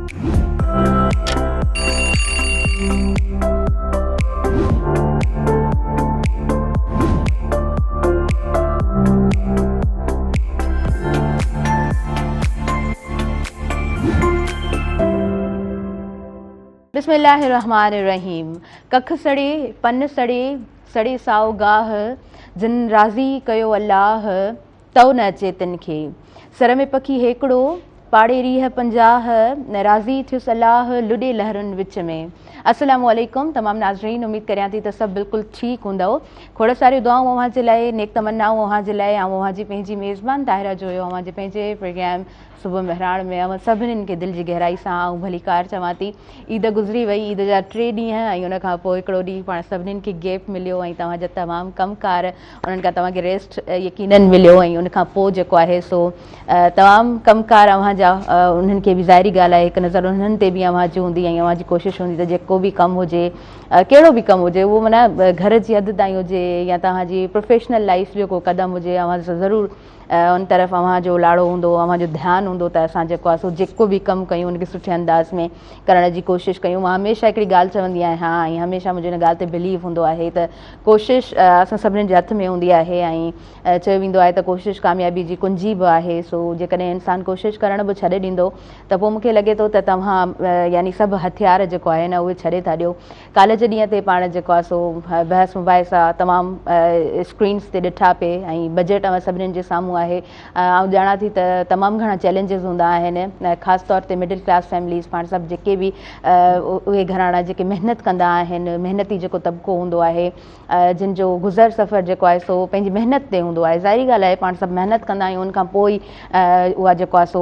بسم الله الرحمٰن الرحيم ڪک سڙي پن سڙي سڙي سائو گاهه جن راضي ڪيو الله تئو نه اچي تن کي سر ۾ پکي هيڪڙو پاڙي ريهه 50 نه راضي ٿيس الله لڏي لهرن وچ ۾. السلام عليڪم تمام ناظرين اميد ڪريان ٿي ته سڀ بلڪل ٺيڪ هوندؤ کوڙ ساريون دعائون اوهان جي لاء نيڪ تمنائون اوهان جي لاء آئون اوهان جي پنهنجي ميزبان طاهره جويو اوهان جي پنهنجي پروگرام صبح مهراڻ ۾ اوهان سڀني کي دل جي گهرائي سان آئون ڀليڪار چوان ٿي. عيد گذري وئي، عيد جا ٽي ڏينهن ۽ ان کان پوء هڪڙو ڏينهن پاڻ سڀني کي گيپ مليو ۽ توهان جا تمام ڪم ڪار انهن کان توهان کي ريسٽ يقينن مليو ۽ ان کان پوء جيڪو آهي سو تمام ڪم ڪار اوهان جا انهن کي به ظاهري ڳالهه آهي هڪ نظر انهن تي به اوهان جي هوندي ۽ اوهان جي ڪوشش هوندي ته جيڪو به ڪم هجي ڪهڙو به ڪم هجي اهو معنيٰ گهر جي حد تائين هجي يا توهان جي پروفيشنل لائيف جو ڪو قدم هجي اوهان ضرور ان طرف اوهان جو لاڙو هوندو، اوهان جو ڌيان هوندو ته اسان جيڪو آهي سو جيڪو به ڪم ڪيون ان کي سٺي انداز ۾ ڪرڻ جي ڪوشش ڪيون. مان هميشه هڪڙي ڳالهه چوندي آهيان ۽ هميشه منهنجي ان ڳالهه تي بليف هوندو آهي ته ڪوشش اسان سڀني جي هٿ ۾ هوندي آهي ۽ چيو ويندو آهي ته ڪوشش ڪاميابي جي ڪنجي به آهي. سو جيڪڏهن انسان ڪوشش ڪرڻ به ڇڏي ڏيندو ته پوء مون کي لڳي ٿو ته توهان يعني سڀ هٿيار جيڪو آهي نه اهي ڇڏي ٿا ڏيو. ڪالهه جي ڏينهن تي پاڻ جيڪو آهي سو بحث مباحثا تمام اسڪرينس تي ڏٺا پئي ۽ بجيٽ اوهان سڀني جي سامهون آهي. آئون ڄاڻان ٿي ته تمام گهڻا چئلينجز هوندا آهن خاص طور تي مڊل ڪلاس فيمليز پاڻ سڀ جيڪي به اهي گهراڻا جيڪي محنت ڪندا آهن محنتي جيڪو طبقو هوندو آهي جن جو گذر سفر جيڪو آهي سو پنهنجي محنت تي هوندو آهي ظاهري ڳالهه آهي پاڻ سڀ محنت ڪندا آهيون ان کان پوء ئي اها جيڪو آهي سو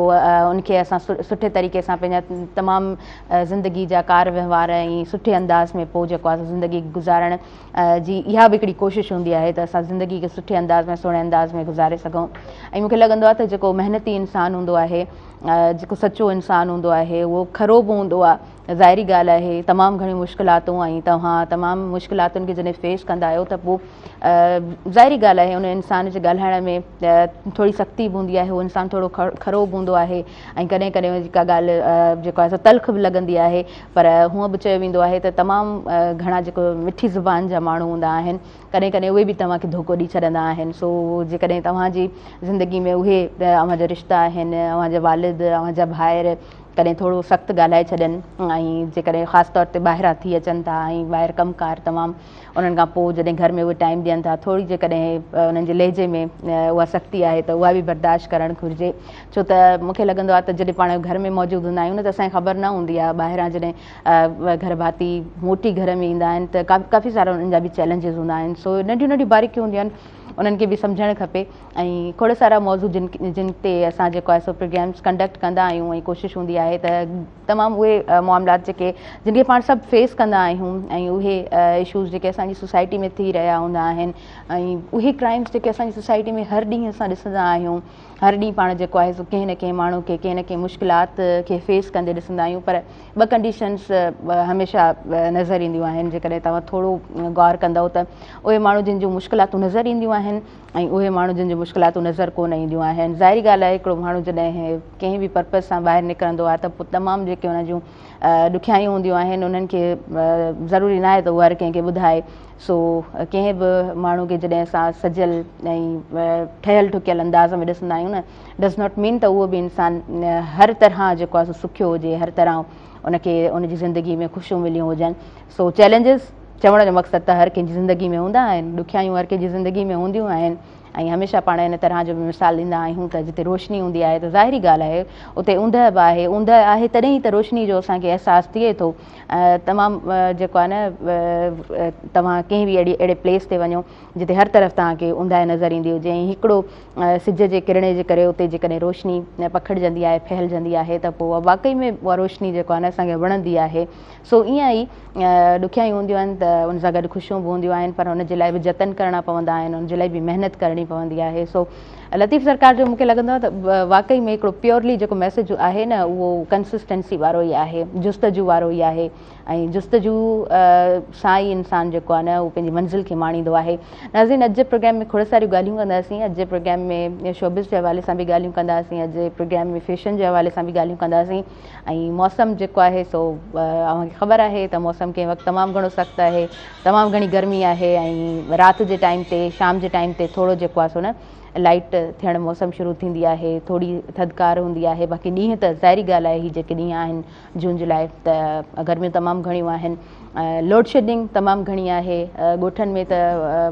ان کي اسان سٺي طريقي سان پنهنجا تمام زندگي جا ڪار وهنوار ۽ سٺي انداز ۾ پوء جيڪو آهي سو زندگي گذارڻ جي اها به هڪڙي ڪوشش هوندي آهي ته اسان زندگي کي سٺي انداز ۾ سهڻي انداز ۾ گذاري سگهون ۽ مون کي لڳندو آهي ته جيڪو محنتي انسان هوندو آهي جيڪو سچو انسان هوندو آهي اهو کرو به هوندو آهي ظاهري ڳالهه آهي تمام گهڻيون مشڪلاتون ۽ توهان تمام مشڪلاتن کي جڏهن فيس ڪندا آهيو ته پوء ظاهري ڳالهه آهي ان انسان جي ڳالهائڻ ۾ ٿوري سختي به هوندي آهي هو انسان ٿورو کرو به هوندو آهي ۽ ڪڏهن ڪڏهن جيڪا ڳالهه جيڪو آهي سو تلخ به لڳندي آهي پر هونء به چيو ويندو آهي ته تمام گهڻا جيڪو مٺي زبان جا ماڻهو هوندا آهن ڪڏهن ڪڏهن اهي به توهان کي ڌوڪو ڏئي ڇڏندا آهن سو جيڪڏهن توهان جي زندگي ۾ اهي اوهان جا رشتا آهن اوهان جا والد اوهان جا ڀائر ڪڏهن ٿورو سخت ڳالهائي ڇڏن ۽ جيڪڏهن خاص طور تي ٻاهران ٿي اچن ٿا ۽ ٻاهر ڪم ڪار تمام انهن کان پوء جڏهن گهر ۾ اهي ٽائيم ڏين ٿا ٿوري جيڪڏهن انهن جي لهجي ۾ اها سختي آهي ته اها به برداشت ڪرڻ گهرجي ڇو ته مون کي لڳندو آهي ته جڏهن پاڻ گهر ۾ موجود هوندا آهيون نه ته اسان کي خبر نه هوندي آهي ٻاهران جڏهن گهر ڀاتي موٽي گهر ۾ ايندا آهن ته ڪافي سارا انهن جا به چئلينجز هوندا آهن سو ننڍيون ننڍيون باريڪيون هونديون آهن انهن کي به سمجهڻ کپي ۽ کوڙ سارا موضوع جن جن تي اسان جيڪو آهي سو پروگرامس ڪنڊڪٽ ڪندا آهيون ۽ ڪوشش هوندي آهي ته تمام اهي معاملات جيڪي جن کي پاڻ سڀ فيس ڪندا آهيون ۽ اهي اشوز جيڪي اسان جي سوسائٽي ۾ ٿي رهيا هوندا آهن ۽ اهي ڪرائمس جيڪي اسان جي سوسائٽي ۾ هر ڏينهن اسان ڏسندا آهيون هر ڏينهن پاڻ جيڪو آهي سو ڪنهن نه ڪنهن ماڻهو کي ڪنهن نه ڪنهن مشڪلات کي فيس ڪندي ڏسندا آهيون پر ٻه ڪنڊيشنس هميشه نظر اينديون آهن جيڪڏهن توهان ٿورو غور ڪندؤ ته اهي ماڻهو جن جون مشڪلاتون نظر اينديون آهن ۽ اهي ماڻهو جن جون مشڪلاتون نظر ڪونه اينديون آهن ظاهري ڳالهه آهي هڪڙو ماڻهو جڏهن ڪنهن به پرپز سان ٻاهر نڪرندو آهي ته پوء تمام جيڪي ان جون ڏکيائيون هونديون آهن انهن کي ضروري ناهي ته اهو هر ڪنهن کي ٻڌائي سو ڪنهن به ماڻهو کي جڏهن اسان سجيل ۽ ٺهيل ٺڪيل انداز ۾ ڏسندا آهيون نه ڊز not مين ته اهو به انسان هر طرح جيڪو آهي سو سکيو هجي هر طرح ان کي ان جي زندگي ۾ خوشيون مليون هجن سو چئلينجز چوڻ جو مقصد ته هر ڪنهن جي زندگي ۾ هوندا آهن ڏکيائيون هر ڪنهن جي زندگي ۾ هونديون آهن ۽ هميشه پاڻ ان طرح جو به مثال ڏيندا آهيون ته جتي روشني هوندي آهي ته ظاهري ڳالهه آهي اتي اوندهه به آهي اوندهه آهي تڏهن ئي ته روشني جو اسان کي احساس ٿئي ٿو تمام جيڪو آهي نه توهان ڪنهن به اهڙي اهڙي پليس تي وڃو جتي هر طرف توهان کي اونداهي نظر ايندي هجي ۽ هڪڙو سج جي ڪرڻي جي ڪري اتي جيڪڏهن روشني پکڙجندي آهي ڦهلجندي آهي ته پوء واقعي ۾ اها روشني جيڪو آهي نه اسان کي وڻندي آهي سو ائين ئي ڏکيائيون هونديون آهن ته ان سان گڏ خوشيون به هونديون آهن پر ان جي لاء به جتن ڪرڻا پوندا آهن ان جي لاء به محنت ڪرڻي پوندي آهي سو لطيف سرڪار جو مونکي لڳندو آهي ته واقعي ۾ هڪڙو پيورلي جيڪو ميسيج آهي نه اهو ڪنسسٽنسي وارو ئي آهي، جستجو وارو ئي آهي ۽ جستجو سان ئي انسان جيڪو آهي نه اهو پنهنجي منزل کي ماڻيندو آهي. ناظرين اڄ جي پروگرام ۾ کوڙ ساريون ڳالهيون ڪنداسين، اڄ جي پروگرام ۾ شوبز جي حوالي سان به ڳالهيون ڪنداسين، اڄ جي پروگرام ۾ فيشن جي حوالي سان به ڳالهيون ڪنداسين ۽ موسم جيڪو آهي سو اوهان کي خبر آهي ته موسم ڪنهن وقت تمام گهڻو سخت آهي، تمام گهڻي گرمي آهي ۽ رات جي ٽائيم تي شام جي ٽائيم تي ٿورو جيڪو آهي سو نه لائيٽ ٿيڻ موسم شروع ٿيندي آهي ٿوري ٿڌڪار هوندي آهي باقي ڏينهن ته ظاهري ڳالهه آهي هي جيڪي ڏينهن آهن جون جولاء ته گرميون تمام گهڻيون آهن لوڊشيڊنگ تمام گهڻي آهي ڳوٺن ۾ ته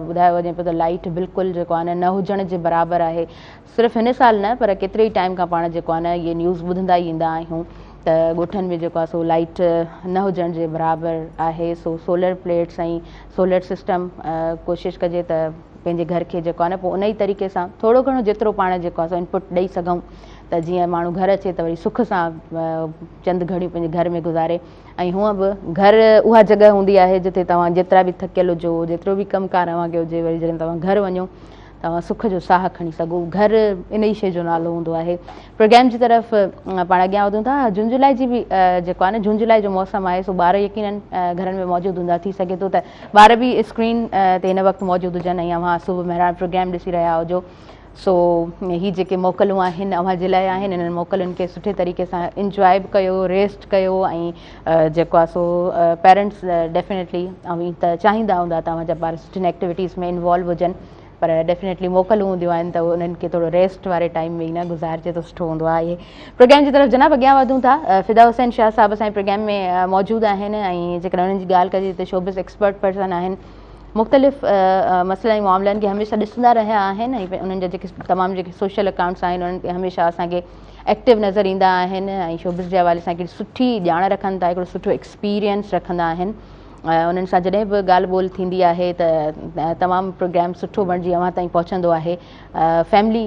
ٻڌايو وڃي پيو ته لائيٽ بلڪل جيڪو آهي نه هجڻ جي برابر آهي صرف هن سال نه پر ڪيتري ئي ٽائيم کان پاڻ جيڪو آهي نه اهي نيوز ٻڌندا ئي ايندا آهيون ته ڳوٺن ۾ جيڪو آهي سو لائيٽ نه هجڻ جي برابر آهي سو سولر پليٽس ۽ سولر سسٽم ڪوشش ڪجي ته پنهنجي گهر کي جيڪو آهي نه پوء ان ئي طريقي سان ٿورو گهڻو جيترو پاڻ جيڪو آهي سو انپٽ ڏئي سگهون ته جيئن ماڻهو گهر اچي ته وري سک سان چند گهڙيون پنهنجي گهر ۾ گذاري ۽ هونء به گهر اها جڳهه هوندي آهي جتي توهان جيترا به ٿڪيل هجو جيترو به ڪم ڪار اوهان کي هجي وري جڏهن توهان گهر وڃو توهان سک جو ساهه کڻي سگهو. گهر ان ئي شيء جو نالو هوندو آهي. پروگرام جي طرف پاڻ اڳيان وڌون ٿا. جون جولاء جي به جيڪو آهي نه جون جولاء جو موسم آهي سو ٻار يقينن گهرن ۾ موجود هوندا. ٿي سگهي ٿو ته ٻار به اسڪرين تي هن وقت موجود هجن ۽ اوهان صبح مهراڻ پروگرام ڏسي رهيا هجو. سو هي جيڪي موڪلون آهن اوهان جي لاء آهن انهن موڪلن کي سٺي طريقي سان انجواء به ڪيو ريسٽ ڪيو ۽ جيڪو آهي سو پيرنٽس ڊيفينيٽلي اوهين ته چاهيندا هوندا ته اوهان جا ٻار سٺين ايڪٽيوٽيز ۾ انوالو هجن پر ڊيفينيٽلي موڪلون هونديون آهن ته انهن کي ٿورو ريسٽ واري ٽائيم ۾ ئي نه گذارجي ته سٺو هوندو آهي. پروگرام جي طرف جناب اڳيان وڌون ٿا. فدا حسين شاهه صاحب اسان جي پروگرام ۾ موجود آهن ۽ جيڪڏهن انهن جي ڳالهه ڪجي ته شوبز ايڪسپرٽ پرسن آهن. مختلف مسئلن ۽ معاملن کي هميشه ڏسندا رهيا آهن ۽ انهن جا جيڪي تمام جيڪي سوشل اڪائونٽس آهن انهن تي هميشه اسان کي ايڪٽو نظر ايندا آهن ۽ شوبز جي حوالي سان هڪڙي سٺي ڄاڻ رکن ٿا هڪڙو سٺو ايڪسپيرينس رکندا آهن. انهن سان جڏهن به ڳالهه ٻولهه ٿيندي آهي ته تمام پروگرام سٺو بڻجي اوهان تائين پهچندو آهي. فيملي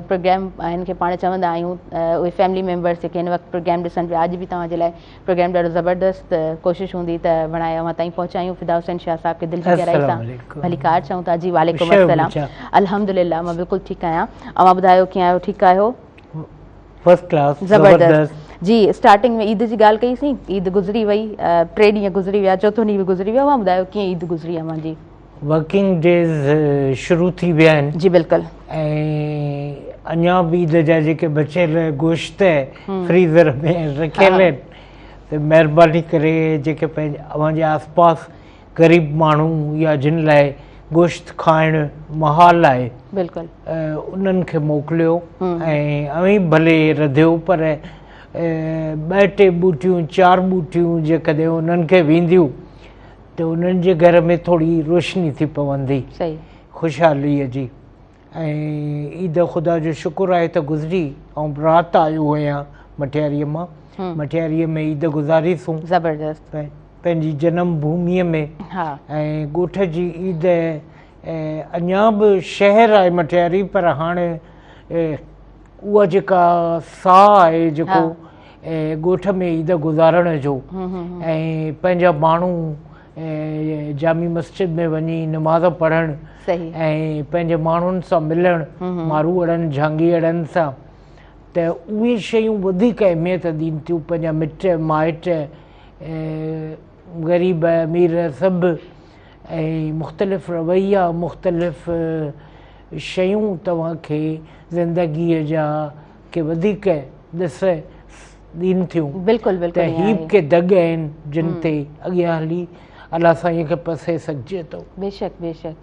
پروگرام هن کي پاڻ چوندا آهيون اهي فيملي ميمبرس جيڪي هن وقت پروگرام ڏسن پيا اڄ به توهان جي لاء پروگرام ڏاڍو زبردست ڪوشش هوندي ته بڻائي اوهان تائين پهچايون. فدا حسين شاهه صاحب کي دل جي گهرائي سان ڀليڪار چئون ٿا. جي وعليڪم السلام. الحمدلله مان بلڪل ٺيڪ آهيان اوهان ٻڌايو ڪيئن آهيو ٺيڪ آهيو؟ فرسٽ ڪلاس زبردست. جي اسٽارٽنگ ۾ عيد جي ڳالهه ڪئي سين عيد گذري وئي ٽي ڏينهن گذري ويا چوٿون ڏينهن به گذري ويو اوهان ٻڌايو ڪيئن عيد گذري اوهان جي؟ ورڪنگ ڊيز شروع ٿي ويا آهن. جي بلڪل. ۽ اڃا به عيد جا جيڪي بچيل گوشت فريزر ۾ رکيل آهن ته مهرباني ڪري جيڪي پنهنجي اوهان جي آس پاس غريب ماڻهو يا جن لاء گوشت کائڻ محال آهي بلڪل انهن کي موڪليو ۽ اوهين ڀلي رڌيو پر ٻه ٽي ٻوٽيون چار ٻوٽيون جيڪڏهن انهن کي وينديون ته انهن جي گهر ۾ ٿوري روشني ٿي پوندي خوشحاليء جي. ۽ عيد خدا جو شڪر آهي ته گذري. آئون رات آيو آهيان مٽياريء مان. مٽياريء ۾ عيد گذاريسون. زبردست. پنهنجي جنم ڀوميء ۾. ۽ ڳوٺ جي عيد اڃا به شهر آهي مٽياري پر هاڻي اها جيڪا ساهه آهي جيڪو ڳوٺ ۾ عيد گذارڻ جو ۽ پنهنجا ماڻهو جامع مسجد ۾ وڃي نماز پڙهڻ ۽ پنهنجي ماڻهن سان ملڻ ماروئڙن جهانگيئڙن سان ته اهي شيون وڌيڪ اهميت ڏين ٿيون پنهنجا مٽ مائٽ غريب امير سڀ ۽ مختلف رويا مختلف شيون توهان کي زندگيء جا ڪي وڌيڪ ڏس ڏين ٿيون بلڪل بلڪل ته هي به ڪي دڳ آهن جن تي اڳيان هلي الله سائين کي پسي سگهجي ٿو. بيشڪ بيشڪ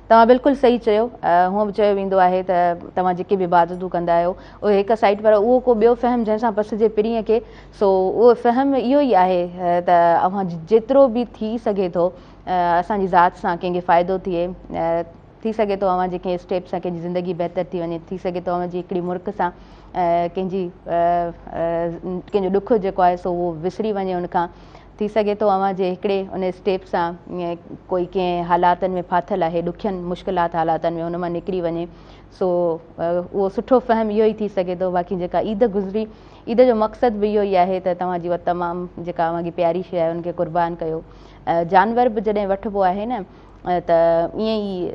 توهان بلڪل صحيح چيو هونء به چيو ويندو آهي ته توهان جيڪي به عبادتون ڪندا آهيو اهي هڪ سائيڊ پر اهو ڪو ٻيو فهم جنهن سان پسجي پرينء کي سو اهو فهم اهو ئي آهي ته اوهان جيترو به ٿي سگهي ٿو اسان جي ذات سان ڪنهن کي فائدو ٿئي ٿي سگهي ٿو اوهان جي ڪنهن اسٽيپ سان ڪنهن جي زندگي بهتر ٿي وڃي، ٿي سگهي ٿو اوهان جي هڪڙي مرڪ سان ڪنهن جي ڪنهن جو ڏک جيڪو آهي سو اهو وسري وڃي ان کان، ٿي سگهي ٿو اوهان جي هڪڙي ان اسٽيپ سان ڪوئي ڪنهن حالاتن ۾ ڦاٿل آهي ڏکين مشڪلات حالاتن ۾ ان مان نڪري وڃي سو اهو سٺو فهم اهو ئي ٿي سگهي ٿو باقي جيڪا عيد گذري عيد جو مقصد به اهو ئي آهي ته توهان جي اها تمام جيڪا اوهان کي پياري شيء آهي ان کي قربان ڪيو جانور به جڏهن وٺبو آهي نه. ته ائين ئي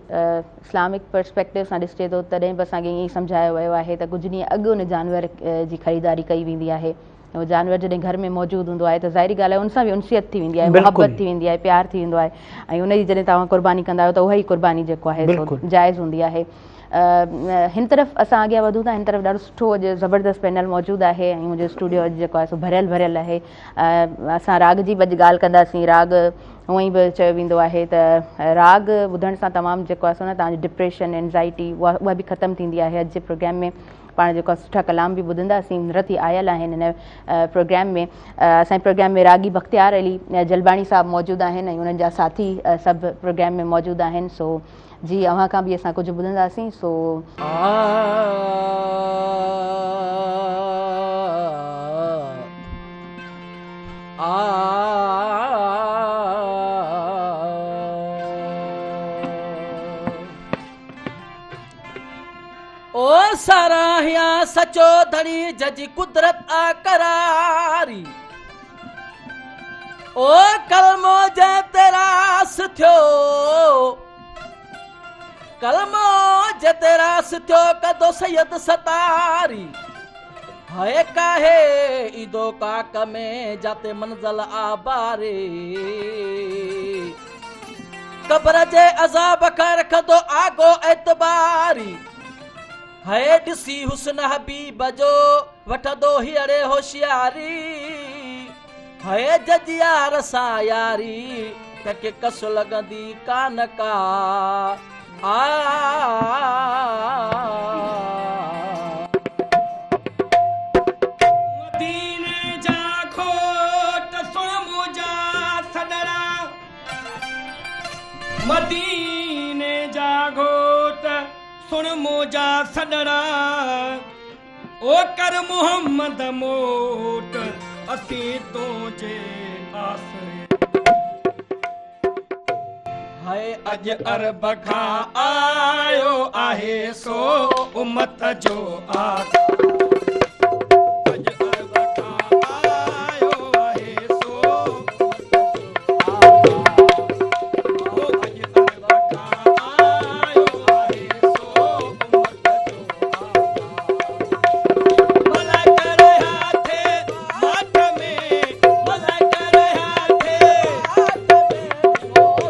اسلامڪ پرسپيڪٽو سان ڏسجي ٿو تڏهن به اسان کي ائين ئي سمجهايو ويو آهي ته ڪجهه ڏينهن اڳ ان جانور جي خريداري ڪئي ويندي آهي. اهو جانور جڏهن گهر ۾ موجود هوندو آهي ته ظاهري ڳالهه آهي ان سان به انسيت ٿي ويندي آهي، محبت ٿي ويندي آهي، پيار ٿي ويندو آهي ۽ ان جي جڏهن توهان قرباني ڪندا آهيو ته اها ئي قرباني جيڪو آهي سو جائز هوندي آهي. هن طرف اسان اڳيان وڌون ٿا، هن طرف ڏاڍو سٺو اڄ زبردست پينل موجود آهي ۽ منهنجو اسٽوڊيو اڄ جيڪو آهي سو ڀريل ڀريل آهي. اسان راڳ جي به اڄ ڳالهه ڪنداسين. راڳ هونئن به چيو ويندو آهي ته راڳ ٻڌڻ سان تمام جيڪو آهي سو نه توهان جو ڊپريشن، اينزائٽي اها به ختم ٿيندي آهي. اڄ جي پروگرام ۾ پاڻ جيڪو آهي سٺا ڪلام به ٻڌنداسين. رٿي آيل آهن هن پروگرام ۾. اسان جي پروگرام ۾ راڳي بختيار علي جلباڻي صاحب موجود آهن ۽ انهن جا ساٿي سڀ پروگرام ۾ موجود آهن. سو جي اوهان کان به اسان ڪجهه ٻڌنداسين. سو. او ساراهيان سچو ڌڻي جج قدرت آ قراري او ڪلمو جنهن تي راس ٿيو ڪلمو جنهن تي راس ٿيو ڪندو سيد ستاري هاء ڪاهي ايندو ڪاڪ ۾ جاتي منزل آ باري قبر جي عذاب کان رکندو آگو اعتباري هي ڏسي حسن حبيب جو وٺندو هيئڙي هوشياري هي جج يار سان ياري تنهن کي ڪس لڳندي ڪانه ڪا آ. مديني جا گهوٽ سڻ منهنجا سڏڙا. مديني جا گهوٽ سڻ منهنجا سڏڙا او ڪر محمد موٽ اسين تنهنجي آسري. هاء اڄ عرب کان آيو آهي سو امت جو آقا. اڄ عرب کان آيو آهي سو امت جو آقا. او اڄ عرب کان آيو آهي سو امت جو آقا. ملائڪ رهيا ٿي ماٺ ۾، ملائڪ رهيا ٿي ماٺ ۾.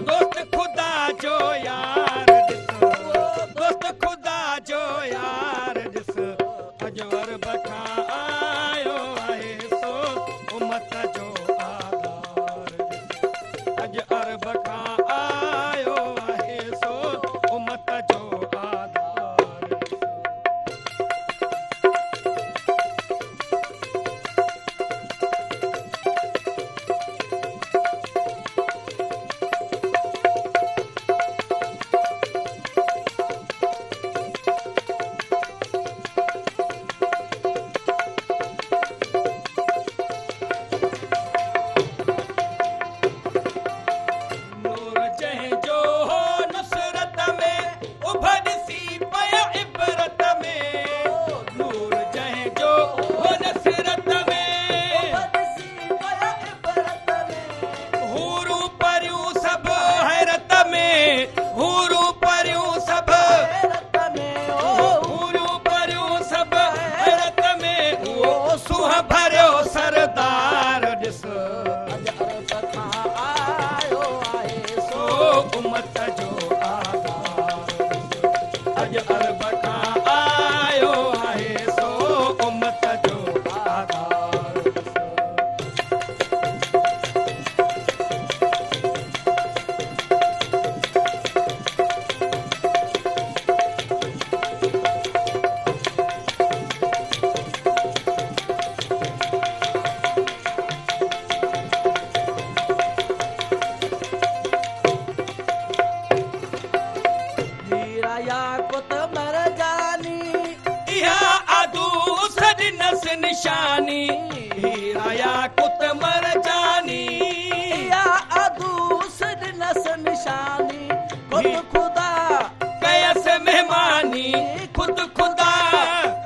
دوست خدا جو يار ڏس، دوست خدا جو يار ڏس. اڄ عرب کان آيو آهي سو امت جو آڌار ڏس. اڄ عرب کان آيو آهي سو امت جو آڌار ڏس. نور جنهن جو هو نصرت ۾، اڀ ڏسي پيا عبرت ۾. نور جنهن جو هو نصرت ۾، اڀ ڏسي پيا عبرت ۾. حورون پريون سڀ حيرت ۾، حورون پريون سڀ حيرت ۾. حورون پريون سڀ حيرت ۾. اهو سونهن ڀريو سردار ڏس. اڄ عرب کان آيو آهي سو امت جو آڌار ڏس. اڄ عرب کان آيو آهي سو امت جو آڌار ڏس. هيرا ياقوت مرجاني. اها عدوس ڏنس نشاني. هيرا ياقوت مرجاني. اها عدوس ڏنس نشاني. خود خدا ڪيس مهماني. خود خدا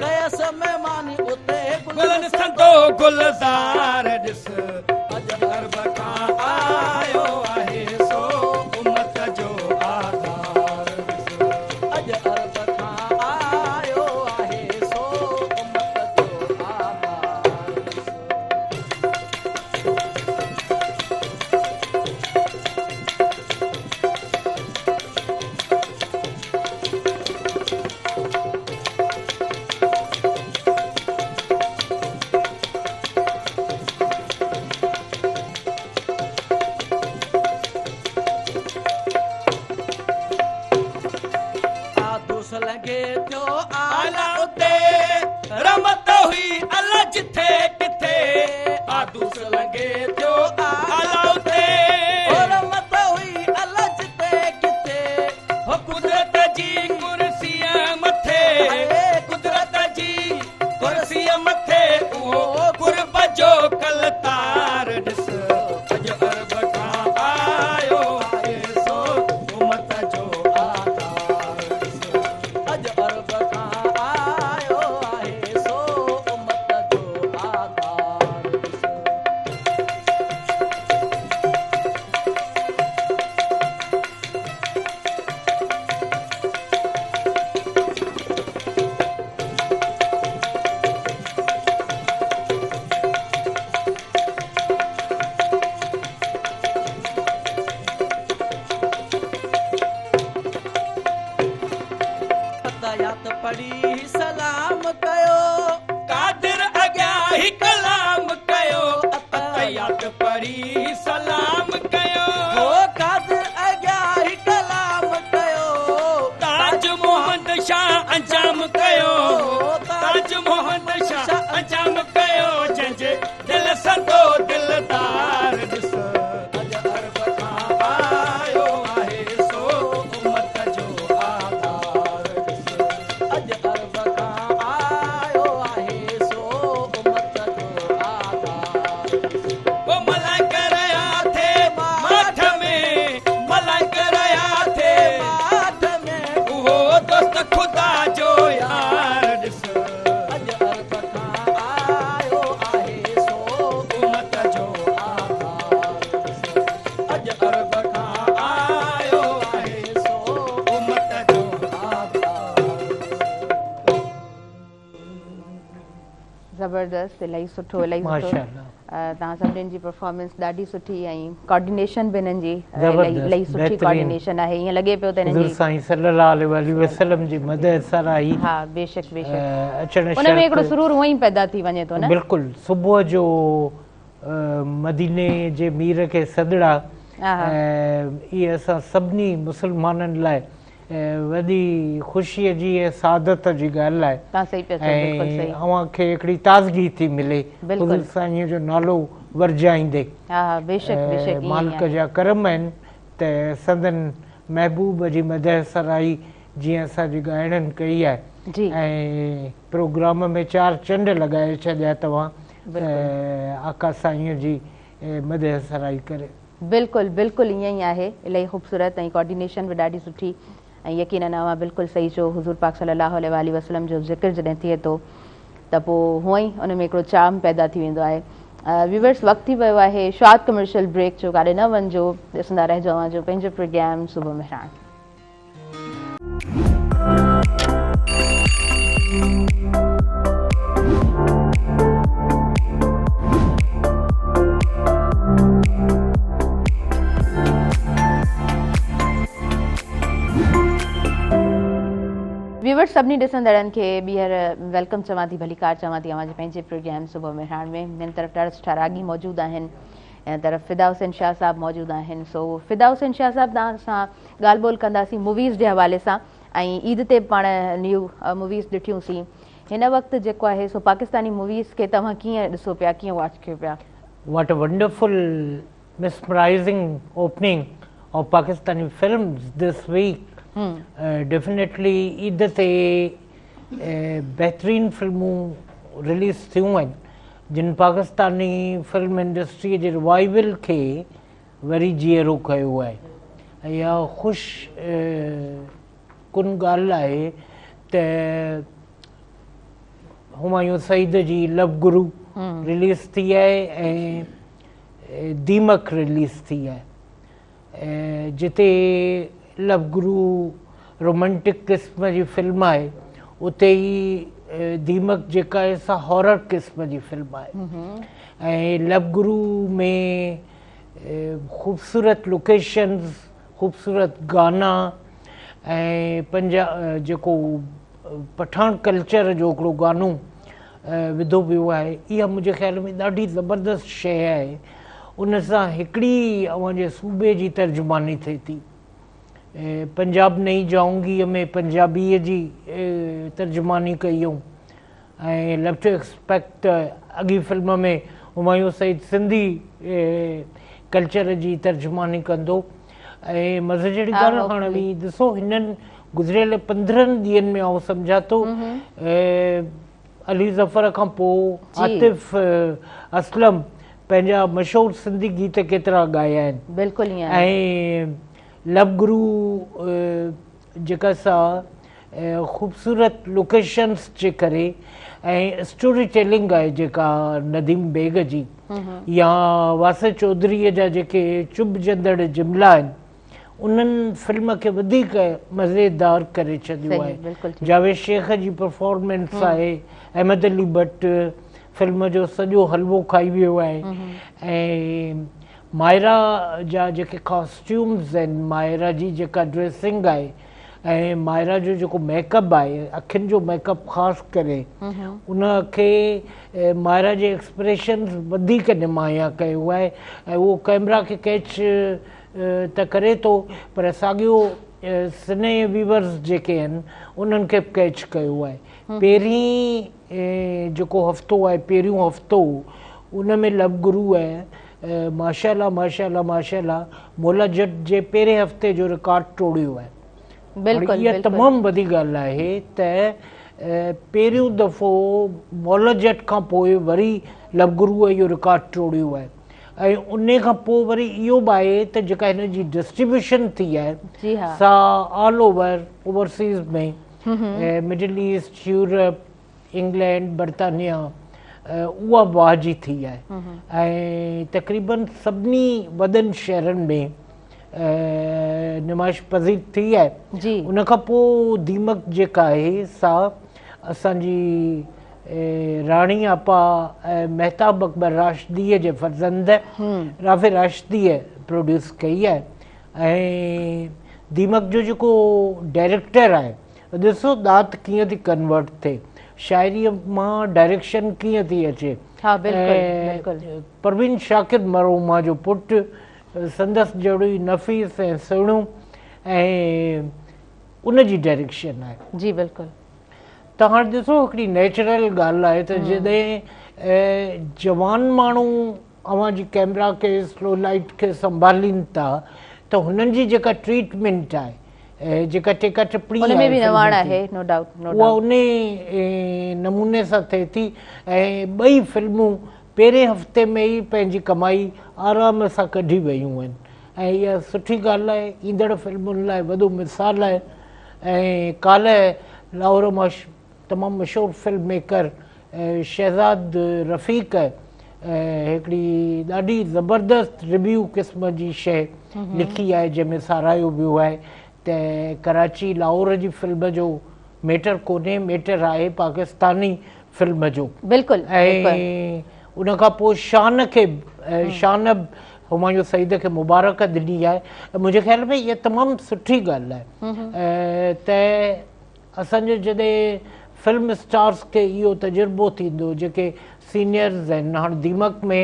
ڪيس مهماني. اتي گلن سندو گلزار ڏس. اڄ عرب کان آيو آهي سو امت جو قدوس لنگهي ٿيو اعليٰ اتي. او رحمت هئي الله جتي ڪٿي. هو قدرت جي ڪرسيء مٿي. قدرت جي ڪرسيء مٿي اهو قرب جو ڪلتار ڏس. اڄ عرب کان آيو آهي سو امت جو آڌار ڏس. اڄ عرب کان آيو آهي سو امت جو آڌار ڏس. اتحيات پڙهي سلام ڪيو. قادر اڳيان هي ڪلام ڪيو. اتحيات پڙهي سلام ڪيو. هو قادر اڳيان هي ڪلام ڪيو. تاج محمد شاهه انجام ڪيو. تاج محمد شاهه انجام ڪيو. جنهن جي دل سندو دلدار ڏس. اڄ عرب کان آيو آهي سو امت جو آڌار ڏس. اڄ عرب کان آيو آهي سو امت جو آڌار ڏس. او ملائڪ رهيا ٿي ماٺ ۾، ملائڪ رهيا ٿي ماٺ ۾، اهو دوست خدا جو يار ڏس. اڄ عرب کان آيو آهي سو امت جو آڌار ڏس. اڄ عرب کان آيو آهي سو امت جو آڌار ڏس. زبردست الاهي سٺو الاهي سٺو. ماشاءالله. توهان سڀني جي پرفارمنس ڏاڍي سٺي ۽ ڪوآرڊينيشن به هنن جي زبردست، الاهي سٺي بهترين. ڪوآرڊينيشن آهي. ائين لڳي پيو ته هنن حضور جي سائين صلي الله عليه واٰله وسلم جي مدح سرائي ها بيشڪ بيشڪ اچڻ ان ۾ هڪڙو شرط سرور هونئن ئي پيدا ٿي وڃي ٿو نه. بلڪل صبح جو مديني جي مير کي سڏڙا اهي اسان سڀني مسلمانن لاء وڏي خوشيء جي ۽ سعادت جي ڳالهه آهي توهان صحيح پيا چئو بلڪل ۽ صحيح. اوهان کي هڪڙي تازگي ٿي ملي بلڪل. حضور سائينء جو نالو ورجائيندي. ها ها بيشڪ بيشڪ ائين ئي مالڪ آهي. جا ڪرم آهن ته سندن محبوب جي مدح سرائي جيئن اسان جي ڳائڻن ڪئي آهي جي. ۽ پروگرام ۾ چار چنڊ لڳائي ڇڏيا توهان بلڪل. آقا سائينء جي مدح سرائي ڪري. بلڪل بلڪل ائين ئي آهي الاهي خوبصورت ۽ ڪوآرڊينيشن به ڏاڍي سٺي ۽ يقينن اوهان بلڪل صحيح چيو حضور پاڪ صلي الله عليه واٰله وسلم جو ذڪر جڏهن ٿئي ٿو ته پوء هونئن ئي ان ۾ هڪڙو چارم پيدا ٿي ويندو آهي ويورس وقت ٿي ويو آهي شارٽ ڪمرشل بريڪ جو ڪاڏي نه وڃجو ڏسندا رهجو اوهان جو پنهنجو پروگرام صبح مهراڻ. ويورس سڀني ڏسندڙن کي ٻيهر welcome چوان ٿي ڀليڪار چوان ٿي اوهان جي پنهنجي پروگرام صبح مهراڻ ۾ هن طرف ڏاڍا سٺا راڳي موجود آهن هن طرف فدا حسين شاهه صاحب موجود آهن سو فدا حسين شاهه صاحب توهان سان ڳالهه ٻولهه ڪنداسين موويز جي حوالي سان ۽ عيد تي به پاڻ نيو موويز ڏٺيون سين هن وقت جيڪو آهي سو پاڪستاني موويز کي توهان ڪيئن ڏسو پيا ڪيئن واچ ڪيو پيا. What a wonderful mesmerizing opening of Pakistani films this week definitely Eid تي بهترين فلمون رليز ٿيون آهن جن پاڪستاني فلم انڊسٽري جي ريوائيول کي وري جيئرو ڪيو آهي ۽ اها خوش ڪن ڳالهه آهي ته همايون سعيد جي لو گرو رليز ٿي آهي ۽ ديمڪ رليز ٿي آهي جتي لو گرو رومانٽڪ قسم جي فلم آهي اتي ئي ديمڪ جيڪا آهي سا هارر قسم جي فلم آهي ۽ لو گرو ۾ خوبصورت لوڪيشنز خوبصورت گانا ۽ پنجا جيڪو پٺاڻ ڪلچر جو هڪڙو گانو وڌو ويو آهي اها منهنجي خيال ۾ ڏاڍي زبردست شيء آهي ان سان هڪڙي اوهان جي صوبي جي ترجماني ٿئي ٿي پنجاب نئي جائونگي ۾ پنجابيء جي ترجماني ڪئي اٿئون ۽ لو ٽو ايڪسپيڪٽ اڳي فلم ۾ همايون سعيد سنڌي ڪلچر جي ترجماني ڪندو ۽ مزي جهڙي ڳالهه هاڻ اوهين ڏسو هنن گذريل 15 ڏينهن ۾ آئون سمجهان ٿو علي ظفر کان پوء عاطف اسلم پنهنجا مشهور سنڌي گيت ڪيترا ڳايا آهن. بلڪل ائين آهي. ۽ لب گرو جيڪا سا خوبصورت لوڪيشنس جي ڪري ۽ اسٽوري ٽيلنگ آهي جيڪا نديم بيگ جي يا واسع چوڌريء جا جيڪي چڀجندڙ جملا آهن انهن فلم کي وڌيڪ مزيدار ڪري ڇڏيو آهي. جاويد شيخ جي پرفارمنس آهي، احمد علي ڀٽ فلم جو سڄو حلوو کائي ويو آهي ۽ مائرا جا جيڪي ڪاسٽيومز آهن، مائرا جي جيڪا ڊريسنگ آهي ۽ مائرا جو جيڪو ميڪ اپ آهي، اکين جو ميڪ اپ خاص ڪري ان کي مائرا جي ايڪسپريشنز وڌيڪ نمايان ڪيو آهي ۽ اهو ڪئميرا کي ڪيچ ته ڪري ٿو پر ساڳيو سني ويورز جيڪي آهن انهن کي به ڪيچ ڪيو آهي. پهرين جيڪو هفتو آهي پهريون هفتو ان ۾ لب گرو ۽ ماشاء الله ماشاء الله ماشاء الله مولا جٽ جي پهرين هفتي جو رڪارڊ ٽوڙيو آهي. بلڪل اها تمام وڏي ڳالهه آهي ته پهريون دفعو مولا جٽ کان پوء وري لب گرو اهو رڪارڊ ٽوڙيو آهي. ۽ انهي کان پوء وري اهو به آهي ته جيڪا هن جي ڊسٽريبيوشن ٿي آهي سا all over overseas ۾ middle east Europe England برطانيا اها به واهه جي ٿي آهي ۽ تقريبن سڀني وڏن شهرن ۾ نمائش پذير ٿي آهي ان کان پوء ديمڪ جيڪا آهي سا اسان جي راڻي آپا مهتاب اڪبر راشديء جي فرزند رافع راشديء پروڊيوس ڪئي آهي ۽ ديمڪ جو جيڪو ڊائريڪٽر آهي ڏسو ڏات ڪيئن ٿي ڪنورٽ ٿئي شاعريء مان ڊائريڪشن ڪيئن ٿي اچي پروين شاڪر مرحومه جو پٽ سندس جهڙو ئي نفيس ۽ سهڻو ۽ ان جي ڊائريڪشن آهي. جي بلڪل. ته هاڻ ڏسو هڪڙي نيچرل ڳالهه آهي ته جڏهن جوان ماڻهو اوهان جي ڪئميرا کي سلو لائيٽ کي سنڀالين ٿا ته هنن جي جيڪا ٽريٽمينٽ آهي جيڪا ٽيڪا ٽپڻي ان ۾ به نواڻ آهي نو ڊائوٽ نو ڊائوٽ اها انهي نموني سان ٿئي ٿي ۽ ٻئي فلمون پهرين هفتي ۾ ئي پنهنجي ڪمائي آرام سان ڪڍي ويون آهن ۽ اها سٺي ڳالهه آهي ايندڙ فلمن لاء وڏو مثال آهي ۽ ڪالهه لاهور مان تمام مشهور فلم ميڪر شهزاد رفيق هڪڙي ڏاڍي زبردست ريويو قسم جي شيء لکي آهي جنهن ۾ ساراهيو ويو آهي ته ڪراچي لاهور جي فلم جو ميٽر ڪونهي ميٽر آهي پاڪستاني فلم جو بلڪل ۽ ان کان پوء شان کي شان به همايون سعيد کي مبارڪ ڏني آهي منهنجي خيال ۾ اها تمام سٺي ڳالهه آهي ته اسان جو جڏهن فلم اسٽارز کي اهو تجربو ٿيندو جيڪي سينيئرز آهن هاڻ ديمڪ ۾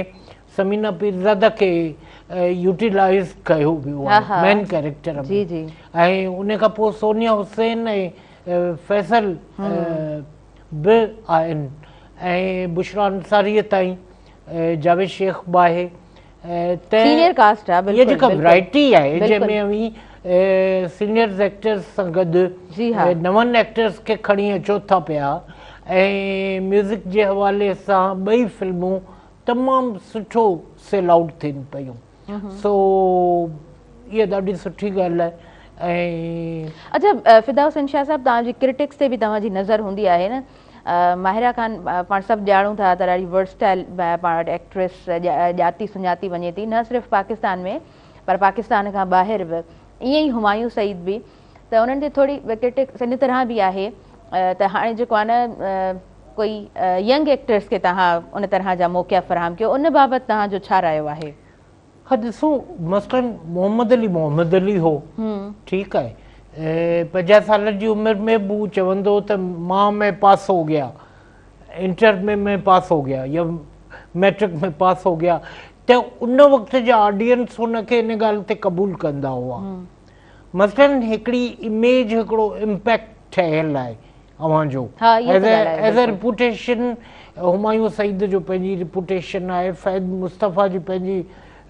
ثمينه پيرزاده کي يوٽيلائز ڪيو ويو آهي مين ڪيريڪٽر ۾ ۽ ان کان پوء سونيا حسين ۽ فيصل به آهن ۽ بشرا انصاريء تائين جاويد شيخ به آهي ته سينيئر ڪاسٽ آهي بلڪل جيڪا ورائٽي آهي جنهن ۾ اوهين سينيئرز ايڪٽرز سان گڏ نون ايڪٽرز کي کڻي اچو ٿا پيا ۽ ميوزڪ جي حوالي سان ٻئي فلمون تمام سٺو سيل آئوٽ ٿين پيون سو اها ڏاڍي سٺي ڳالهه آهي ۽. اڇا فدا حسين شاهه صاحب توهان جي ڪرٽڪس تي به توهان جي نظر هوندي آهي نه ماهره خان پاڻ سڀ ڄاڻون ٿا ته ڏاڍي ورسٽائل پاڻ وٽ ايڪٽريس ڄاتي سڃاتي وڃي ٿي نه صرف پاڪستان ۾ پر پاڪستان کان ٻاهر به ائين ئي همايون سعيد به ته انهن تي ٿوري ڪرٽڪس ان طرح به آهي ته هاڻي جيڪو آهي نه ڪوئي ينگ ايڪٽرس کي توهان ان طرح جا موقعا فراهم ڪيو ان بابت توهان جو ڇا رايو آهي؟ ها ڏسو مثلاً محمد علي محمد علي هو ٺيڪ آهي 50 سالن جي عمر ۾ به هو چوندو ته مان ۾ پاس هو گيا انٽر ۾ مين پاس هو گيا يا ميٽرڪ ۾ پاس هو گيا ته ان وقت جا آڊينس هن کي ان ڳالهه تي قبول ڪندا هئا مثلاً هڪڙي اميج هڪڙو امپيڪٽ ٺهيل آهي اوهان جو ها اها ته ڳالهه آهي as a reputation Humayun Saeed جو پنهنجي ريپوٽيشن آهي، فهد مصطفيٰ جي پنهنجي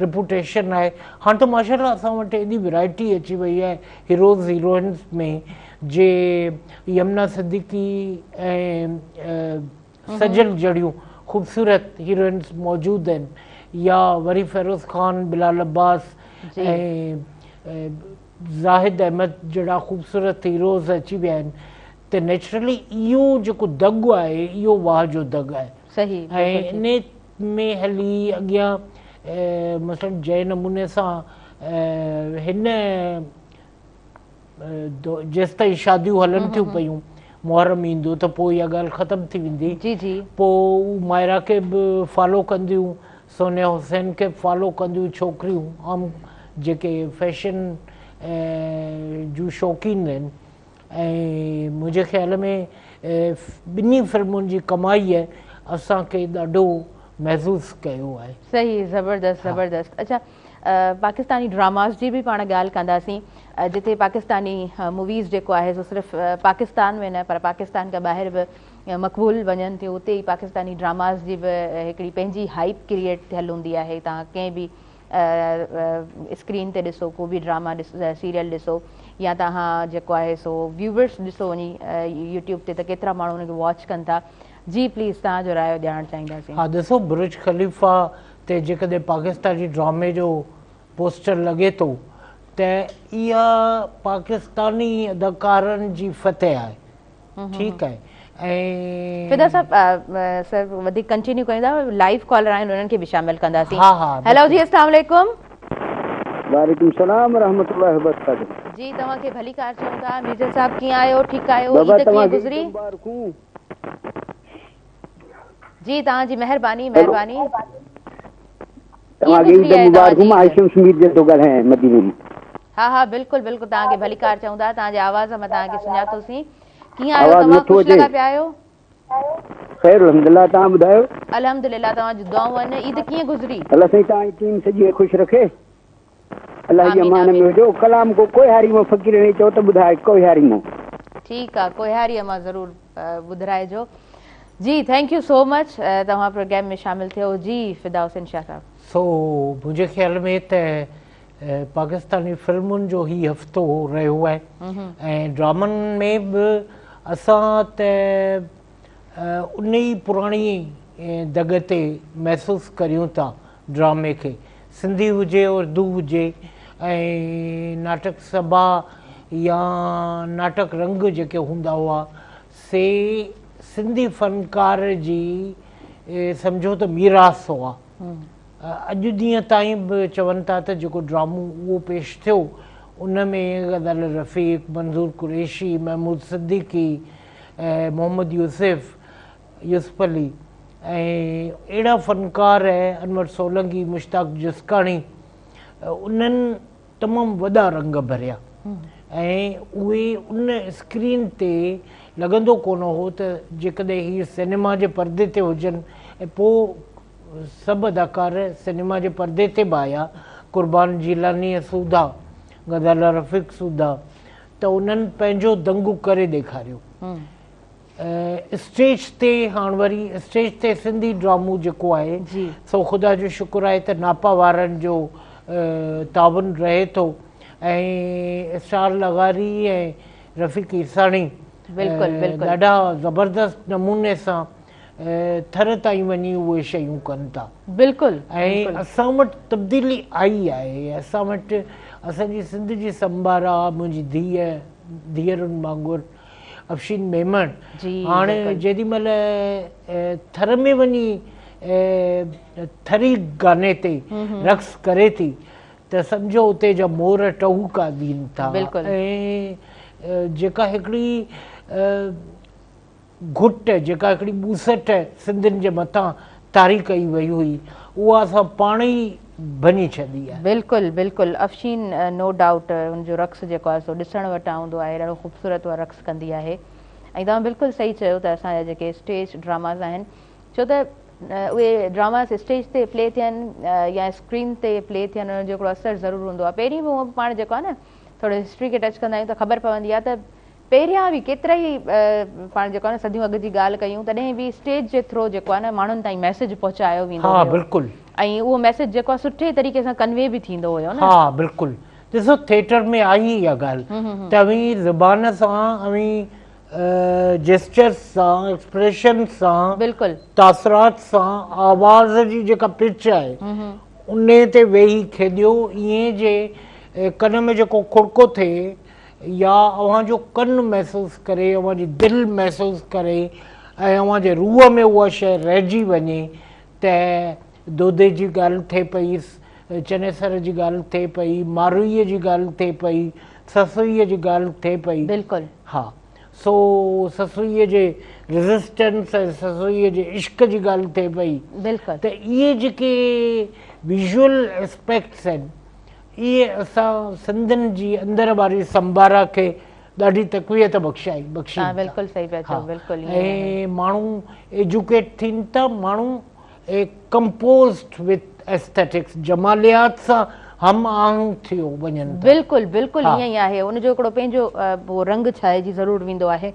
ريپوٽيشن آهي. هاڻ ته ماشاء الله اسان وٽ ايڏي ورائٽي اچي وئي آهي هيروز هيروئنز ۾ جي يمنا صديقي ۽ سجل جهڙيون خوبصورت هيروئنز موجود آهن يا وري فيروز خان، بلال عباس ۽ زاهد احمد جهڙا خوبصورت هيروز اچي ويا آهن ته نيچرلي اهو جيڪو دڳ آهي اهو واهه جو دڳ آهي ۽ انهي ۾ هلي اڳيان مثلا جنهن نموني سان هن جيستائين شاديون هلن ٿيون پيون محرم ايندو ته پوء اها ڳالهه ختم ٿي ويندي جي جي پوء مائرا کي به فالو ڪنديون سونيا حسين کي به فالو ڪنديون ڇوڪريون عام جيڪي فيشن جون شوقين آهن ۽ منهنجي خيال ۾ ٻنهي فلمن جي ڪمائيء اسان کي ڏاڍو محظوظ ڪيو آهي. صحيح زبردست زبردست اڇا پاڪستاني ڊراماز جي به پاڻ ڳالهه ڪنداسين جتي پاڪستاني موويز جيڪو آهي سو صرف پاڪستان ۾ نه پر پاڪستان کان ٻاهر به مقبول وڃن ٿيون اتي ئي پاڪستاني ڊراماز جي به هڪڙي پنهنجي هائپ ڪريئيٽ ٿيل هوندي آهي توهان ڪنهن به اسڪرين تي ڏسو ڪو به ڊراما سيريل ڏسو يا توهان جيڪو آهي سو ويوورس ڏسو وڃي يوٽيوب تي ته ڪيترا ماڻهو ان کي واچ ڪن ٿا جي پليز توهان جو رايو ڄاڻڻ چاهينداسين. ها ڏسو برج خليفه تي جيڪڏهن پاڪستاني ڊرامي جو پوسٽر لڳي ٿو ته اها پاڪستاني اداڪارن جي فتح آهي ٺيڪ آهي ۽. فدا صاحب سر وڌيڪ ڪنٽينيو ڪيون ٿا لائيو ڪالر آهن انهن کي به شامل ڪنداسين ها ها هيلو جي اسلام عليڪم. وعليڪم السلام ورحمة الله وبرڪاته. جي توهان کي ڀليڪار چئون ٿا ميرزا صاحب ڪيئن آهيو ٺيڪ آهيو عيد ڪيئن گذري. جي توهان جي مهرباني مهرباني. توهان کي عيد مبارڪون مان هاشم سمير جي ٿو ڳالهايان مديني مان. ها ها بلڪل بلڪل توهان کي ڀليڪار چئون ٿا توهان جي آواز مان توهان کي سڃاتوسين ڪيئن آهيو توهان خوش لڳا پيا آهيو. خير الحمدلله توهان ٻڌايو. الحمدلله توهان جون دعائون آهن عيد ڪيئن گذري. الله سائين توهان جي ٽيم سڄي کي خوش رکي الله جي امان ۾ هجو ڪلام ڪو ڪوهياري مان فقيرڻي چئو ته ٻڌاء ڪوهياري مان. ٺيڪ آ ڪوهياري مان ضرور ٻڌرائجو جي thank you سو مچ توهان پروگرام ۾ شامل ٿيو جي فدا حسين شاهه صاحب. سو منهنجي خيال ۾ ته پاڪستاني فلمن جو هي هفتو رهيو آهي ۽ ڊرامن ۾ به اسان ته ان ئي پراڻي دڳ تي محسوس ڪريون ٿا ڊرامي کي سنڌي هجي اردو هجي ۽ ناٽڪ سڀا يا ناٽڪ رنگ جيڪي هوندا هئا سي سنڌي فنڪار جي سمجهو ته ميراث هئا. اڄ ڏينهن تائين به چون ٿا ته جيڪو ڊرامو اهو پيش ٿيو ان ۾ غزل رفيق، منظور قريشي، محمود صديقي، محمد يوسف، يوسف علي ۽ اهڙا فنڪار انور سولنگي، مشتاق جسڪاڻي انهن تمام وڏا رنگ ڀريا ۽ اهي ان اسڪرين تي لڳندو ڪونه هو ته جيڪڏهن هي سئنيما جي پردي تي هجن ۽ پوء سڀ اداڪار سئنيما جي پردي تي به آيا قربان جيلانيء سوڌا، غزاله رفيق سوڌا ته انهن پنهنجو دنگ ڪري ڏيکاريو. اسٽيج تي هاڻ وري اسٽيج تي سنڌي ڊرامو جيڪو آهي سو خدا جو شڪر آهي ته ناپا وارن جو تعاون رهي ٿو ۽ اسرار لغاري ۽ رفيق عيساڻي ڏاڍا زبردست نموني سان ٿر تائين وڃي اهي شيون ڪن ٿا بلڪل ۽ اسان وٽ تبديلي آئي آهي اسان وٽ اسان جي سنڌ جي سمبارا منهنجي ڌيء ڌيئرن وانگر افشين ميمڻ هاڻي جيڏي مهل ٿر ۾ وڃي ٿري گاني تي رقص ڪري ٿي ته سمجهو اتي جا مور ٽهوڪا ڏين ٿا ۽ جيڪا هڪڙي گهٽ جيڪا هڪڙي ٻوسٽ سنڌين جي مٿان طاري ڪئي وئي هئي اها اسان پاڻ ئي ڀڃي ڇڏي آهي. بلڪل بلڪل افشين نو ڊائوٽ ان جو رقص جيڪو آهي سو ڏسڻ وٽان هوندو آهي ڏاڍو خوبصورت اها رقص ڪندي آهي ۽ توهان بلڪل صحيح چيو ته اسان جا جيڪي اسٽيج ڊراماز آهن ڇو ته اهي ڊراماز اسٽيج تي پلي ٿين يا اسڪرين تي پلي ٿين انهن جو هڪڙو اثر ضرور هوندو آهي پهرين به هونء به پاڻ جيڪو آهي نه ٿورو هسٽري کي ٽچ ڪندا آهيون ته خبر پوندي آهي ته. پهريان به ڪيترا ئي پاڻ جيڪو آهي نه صديون اڳ جي ڳالهه ڪيون تڏهن به اسٽيج جي ٿرو جيڪو آهي نه ماڻهن تائين ميسيج پهچايو ويندو ها هيو بلڪل. ۽ اهو ميسيج جيڪو آهي سٺي طريقي سان ڪنوي به ٿيندو هيو نه. ها بلڪل ڏسو ٿيٽر ۾ آهي اها ڳالهه ته اوهين زبان سان اوهين جيسچرز سان ايڪسپريشن سان بلڪل تاثرات سان آواز جي جيڪا پچ آهي انهي تي ويهي کيڏيو ائين جي ڪن ۾ جيڪو کڙڪو ٿئي يا اوهان جو ڪن محسوس ڪري اوهان جي دل محسوس ڪري ۽ اوهان جي روح ۾ اها شيء رهجي وڃي ته دودي جي ڳالهه ٿئي پئي، چنيسر جي ڳالهه ٿئي پئي، ماروئيء جي ڳالهه ٿئي پئي، سسئيء جي ڳالهه ٿئي پئي. بلڪل. ها سو سسئيء جي ريزسٽنس ۽ سسئيء جي عشق جي ڳالهه ٿئي پئي. بلڪل. ته اهي جيڪي ويزوئل اسپيڪٽس آهن اهي اسان سنڌين جي اندر واري سمبارا کي ڏاڍي تقويت بخشائي بخشين ٿا. بلڪل صحيح پيا چئو بلڪل ائين ۽ ماڻهو ايجوڪيٽ ٿين ٿا ماڻهو ڪمپوزڊ وٿ ايسٿيٽڪس جماليات سان هم آهنگ ٿيو وڃن ٿا. بلڪل بلڪل ائين ئي آهي ان جو هڪڙو پنهنجو اهو رنگ ڇائجي ضرور ويندو آهي.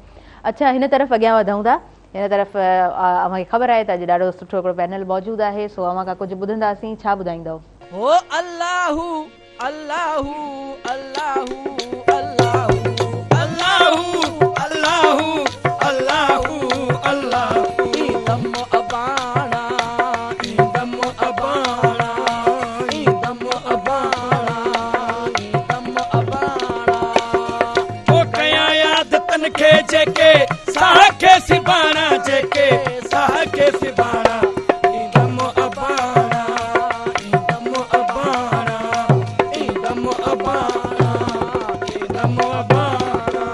اڇا هن طرف اڳيان وڌون ٿا هن طرف اوهان کي خبر آهي ته اڄ ڏاڍو سٺو هڪڙو پينل موجود آهي سو اوهان کان ڪجهه ٻڌنداسين ڇا ٻڌائيندؤ؟ هو الله هو الله هو الله هو الله هو الله هو الله هو الله هو الله هو ايندم اباڻا ايندم اباڻا ايندم اباڻا ايندم اباڻا پو ڪيان ياد تن کي جيڪي ساهه کي سباڻا جيڪي ساهه کي سباڻا ايندم اباڻا ايندم اباڻا ايندم اباڻا ايندم اباڻا.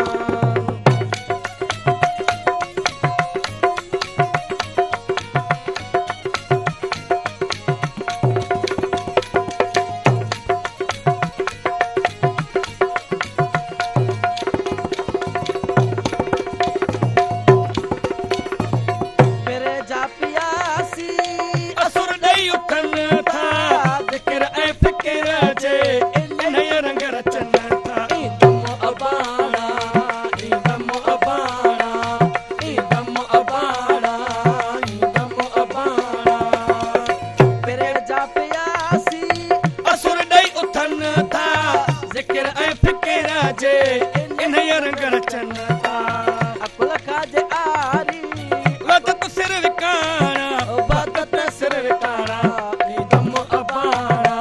پري جا پياسي. اسر ڏئي اٿن ٿا ذڪر ۽ فڪر جي انهيء رنگ رچن ٿا. ايندم اباڻا ايندم اباڻا ايندم اباڻا ايندم اباڻا. پري جا پياسي. اسر ڏئي اٿن ٿا ذڪر ۽ فڪر جي انهيء رنگ رچن ٿا. عقل کان جي عاري. وحدت سر وڪاڻا وحدت سر وڪاڻا ايندم اباڻا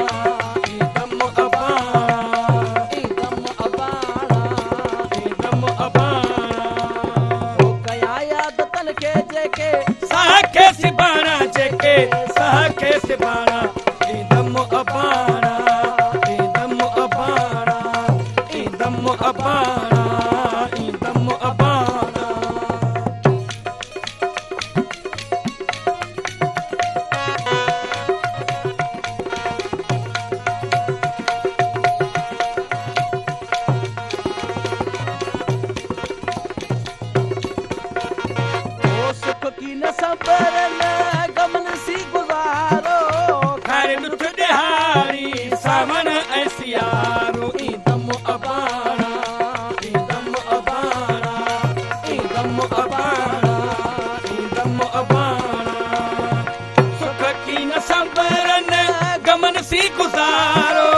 ايندم اباڻا ايندم اباڻا ايندم اباڻا. هو ڪيا ياد تن کي جيڪي. ساهه کي سباڻا جيڪي ساهه کي سباڻا ايندم اباڻا ايندم اباڻا ايندم اباڻا ايندم اباڻا. او سک ڪين صبر نه غمن سين گذارو. کائڻ ڏک ڏهاڙي سانوڻ ۽ سيارو. ايندم اباڻا ايندم اباڻا ايندم اباڻا ايندم اباڻا. سک ڪين صبر نه غمن سين گذارو.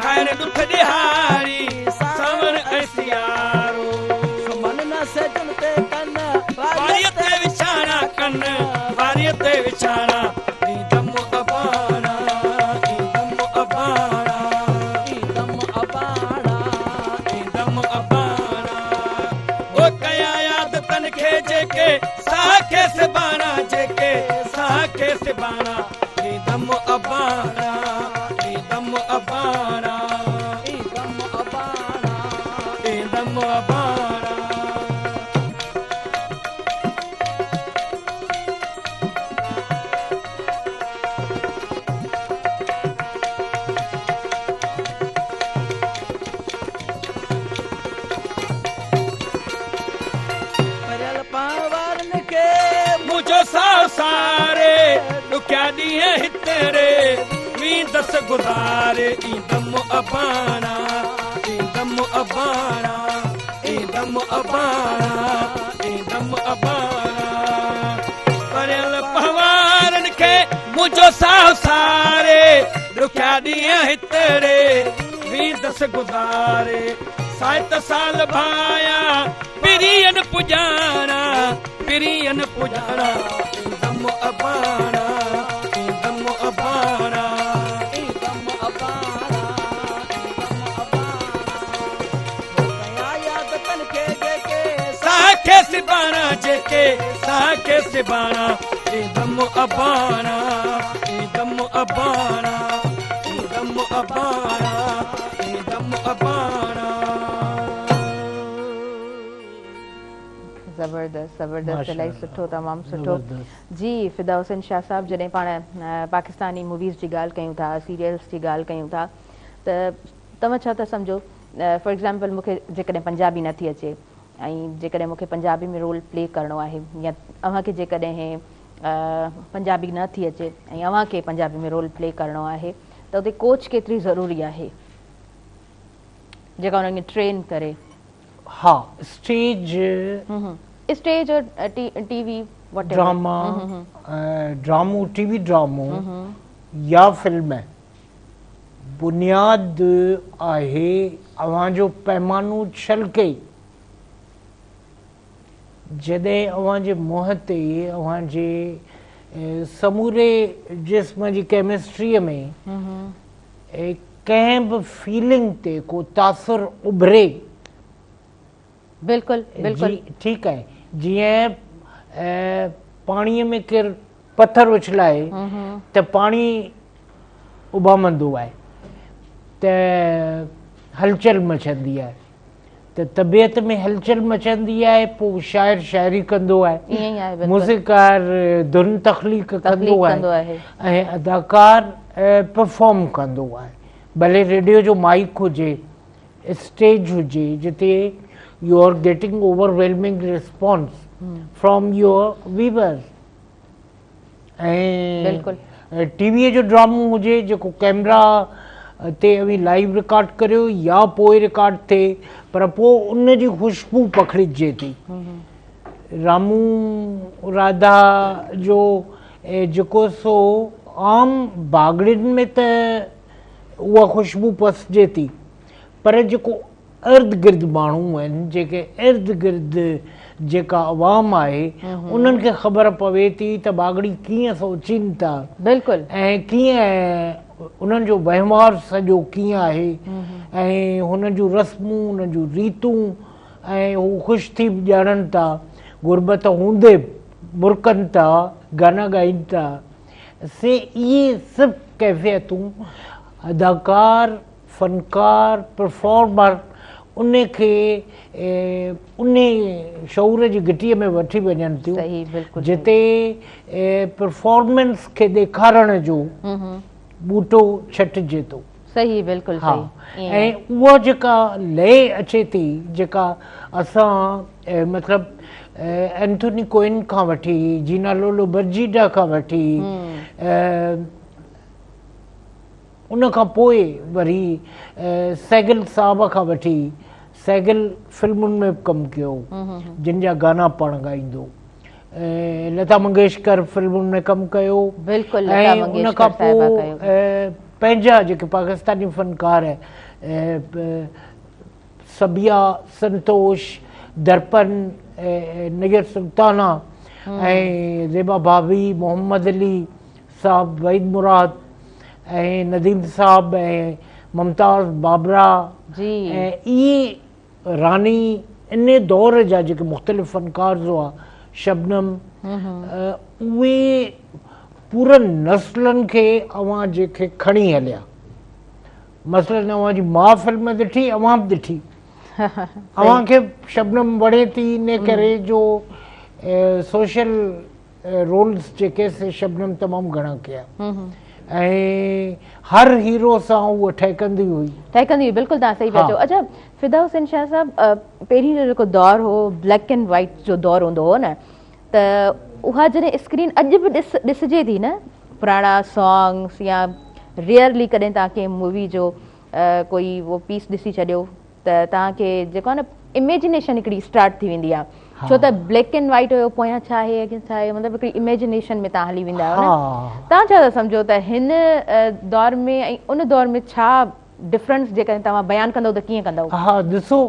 کائڻ ڏک ڏهاڙي سانوڻ ۽ سيارو. سمهن نه سيجن تي ڪن واريء تي وڇاڻا ڪن واريء تي وڇاڻا. ايندم اباڻا ايندم اباڻا ايندم اباڻا ايندم اباڻا. او ڪيا ياد تن کي جيڪي ساهه کي سباڻا جيڪي ساهه کي سباڻا. ايندم اباڻا ايندم اباڻا ايندم اباڻا ايندم اباڻا. پريل پانوارن کي منهنجو ساهه ساري ڏکيا ڏينهن هتڙي ويندس گذاري. ايندم اباڻا ايندم اباڻا ايندم اباڻا، ايندم اباڻا. پريل پنهوارن کي منهنجو ساهه ساري، ڏکيا ڏينهن هتڙي ويندس گذاري. سائت سال ڀايا پرين پڄاڻا، پرين پڄاڻا، ايندم اباڻا، ايندم اباڻا، ايندم اباڻا، ايندم اباڻا. ڪيا ياد تن کي جيڪي ساهه کي سباڻا، جيڪي ساهه کي سباڻا، ايندم اباڻا، ايندم اباڻا، ايندم اباڻا، ايندم اباڻا. زبردست زبردست الاهي سٺو تمام سٺو جي فدا حسين شاهه صاحب جڏهن پاڻ پاڪستاني موويز جي ڳالهه ڪيون ٿا سيريلز جي ڳالهه ڪيون ٿا ته توهان ڇا ٿا سمجهو فار ايگزامپل مون کي جيڪڏهن پنجابي نه ٿي اچي ۽ جيڪڏهن مون کي پنجابي ۾ رول پلي ڪرڻو آهي يا اوهان کي جيڪڏهن پنجابي نه ٿي اچي ۽ اوهان کي پنجابي ۾ رول پلي ڪرڻو آهي ته اتي ڪوچ ڪيتري ضروري آهي جيڪا انهن کي ٽرين ڪري. ها اسٽيج. اسٽيج اور ٽي وي what ever. Drama, ڊرامو ٽي وي ڊرامو يا فلم بنياد آهي اوهان جو پيمانو ڇلڪي جڏهن اوهان جي منهن تي اوهان جي سموري جسم جي ڪيمسٽريء ۾ ڪنهن به فيلنگ تي ڪو تاثر اڀري. بلڪل بلڪل. جي ٺيڪ آهي جيئن پاڻيء ۾ ڪير پٿر اڇلائي ته پاڻي اڀامندو آهي ته هلچل مچندي آهي ته طبيعت ۾ هلچل مچندي آهي پوء شاعر شاعري ڪندو آهي موسيقار ڌن تخليق ڪندو آهي ۽ اداڪار پرفارم ڪندو آهي ڀلي ريڊيو جو مائيڪ هجي اسٽيج هجي جتي you are getting overwhelming response from your viewers ۽ T V جو ڊرامو هجي جيڪو ڪيمرا تي اوهين لائيو رڪارڊ ڪريو يا پوء رڪارڊ ٿئي پر پوء ان جي خوشبو پکڙجي ٿي. رامو راڌا جو جيڪو سو عام باگڙين ۾ ته اها خوشبو پسجي ٿي پر جيڪو ارد گرد ماڻهو آهن، جيڪي ارد گرد جيڪا عوام آهي انهن کي خبر پوي ٿي ته باگڙي ڪيئن سوچين ٿا بلڪل ۽ ڪيئن انهن جو وهنوار سڄو ڪيئن آهي ۽ هنن جون رسمون انهن جون ريتون ۽ هو خوش ٿي به ڄاڻن ٿا غربت هوندي به مرڪن ٿا گانا ڳائين ٿا سي اهي سڀ ڪيفيتون اداڪار فنڪار، پرفارمر، ان کي انهي شعور جي گهٽيء ۾ وٺي وڃن ٿيون جتي پرفارمنس کي ڏيکارڻ جو ٻوٽو ڇٽجي ٿو. صحيح بلڪل صحيح. ۽ اها جيڪا لئي اچي ٿي جيڪا اسان مطلب اينٿوني ڪوئن کان وٺي جينا لولو برجيڊا کان وٺي ان کان پوء وري سهگل صاحب کان وٺي سهگل فلمن ۾ به ڪم ڪيو جن جا گانا پاڻ ڳائيندو لتا منگيشڪر فلمن ۾ ڪم ڪيو بلڪل لتا ان کان پوء پنهنجا جيڪي پاڪستاني فنڪار سبيا سنتوش درپن نيئر سلطانه ۽ زيبا ڀاڀي محمد علي صاحب وحيد مراد ۽ نديم صاحب ۽ ممتاز بابرا جي ۽ اهي راني انهي دور جا جيڪي مختلف فنڪار هئا شبنم اهي پورن نسلن کي اوهان جي کي کڻي هليا مثلا اوهان جي ماء فلم ڏٺي اوهان به ڏٺي اوهان کي شبنم وڻي ٿي انهي ڪري جو سوشل رولز جيڪي سي شبنم تمام گهڻا ڪيا ۽ هر هيرو سان هوء ٺهڪندي هئي. ٺهڪندي هئي بلڪل توهان صحيح پيا چئو. اڇا فدا حسين شاهه صاحب پهرين جو جيڪو دور هو بليڪ اينڊ وائيٽ جو دور هوندو هو نه ته اها جڏهن اسڪرين اڄ به ڏس ڏسجي ٿي نه پراڻا سانگس يا ريئرلي ڪڏهن توهان ڪنهن مووي جو ڪوئي اهو پيس ڏسي ڇڏيو ته توهان کي جيڪو آهي نه اميجنيشن هڪڙي اسٽارٽ ٿي ويندي آهي ڇو ته بليڪ اينڊ وائيٽ هيو پويان ڇا آهي اڳيان ڇا آهي مطلب هڪڙي اميجنيشن ۾ تان هلي ويندا آهيو نه تان ڇا ٿا سمجهو ته هن دور ۾ ۽ ان دور ۾ ڇا ڊفرنس جيڪڏهن توهان بيان ڪندو ته ڪيئن ڪندو؟ ها ڏسو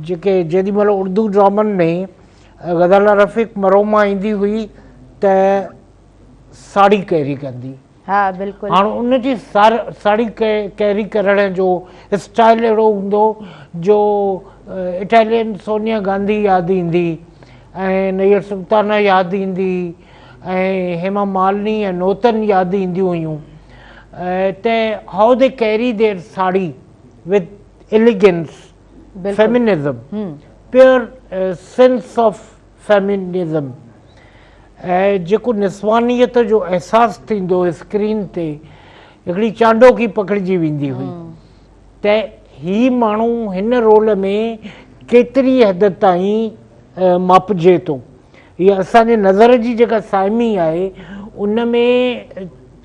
جيڪي جيڏي مهل اردو ڊرامن ۾ غزاله رفيق مرحومه ايندي هئي ته ساڙهي ڪيري ڪندي. ها بلڪل. هاڻ ان جي ساڙهي ڪيري ڪرڻ جو اسٽائل اهڙو هوندو جو اٽالين سونيا گانڌي ياد ايندي ۽ نيئر سلطانه ياد ايندي ۽ هيما مالني ۽ نوتن ياد اينديون هيون ته how the carry their sari with elegance, feminism, pure sense of feminism ۽ جيڪو نسوانيت جو احساس ٿيندو هو اسڪرين تي هڪڙي چانڊوڪي پکڙجي ويندي هئي ته هي ماڻهو هن رول ۾ ڪيتري حد تائين ماپجي ٿو. هي اسان جي نظر جي جيڪا سائمي آهي ان ۾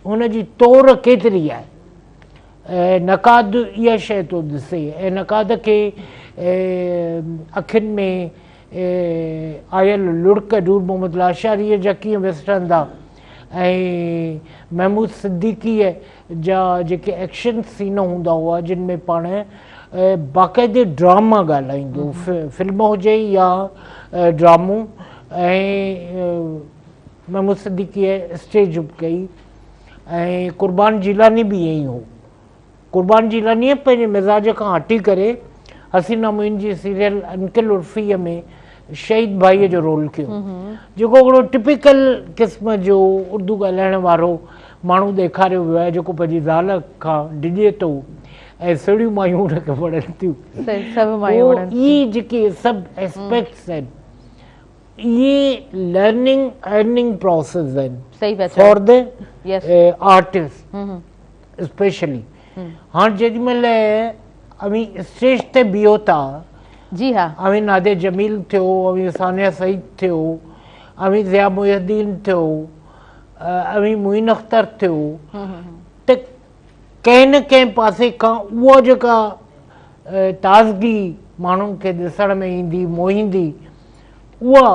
هن جي تور ڪيتري آهي. نقاد اها شيء ٿو ڏسي ۽ نقاد کي اکين ۾ آيل لڙڪ نور محمد لاشاريء جا ڪيئن وسرندا ۽ محمود صديقيء جا جيڪي ايڪشن سين هوندا هئا جن ۾ پاڻ باقاعدي ڊراما ڳالهائيندو فلم هجي يا ڊرامو ۽ محمود صديقيء اسٽيج به ڪئي ۽ قربان جيلاني به ائين ئي هو. قربان جيلانيء پنهنجي مزاج کان هٽي ڪري حسينا معين جي سيريل انڪل عرفيء ۾ شهيد ڀائيء جو رول ڪيو، جيڪو هڪڙو ٽپيڪل قسم جو اردو ڳالهائڻ وارو ماڻهو ڏيکاريو ويو آهي، جيڪو پنهنجي زال کان ڊڄي ٿو ۽ سهڻيون مايون هن کي وڻن ٿيون. پوء اهي جيڪي سڀ اسپيڪٽس آهن، اهي لرننگ ارننگ پراسيس آهن فار the artist. Specially هاڻ جيڏي مهل اوهين اسٽيج تي بيهو ٿا جي ها اوهين ناديه جميل ٿيو اوهين ثانيه سعيد ٿيو اوهين ضياء محي الدين ٿيو اوهين معين اختر ٿيو ته ڪنهن نه ڪنهن پاسي کان اها جيڪا تازگي ماڻهن کي ڏسڻ ۾ ايندي موهيندي اها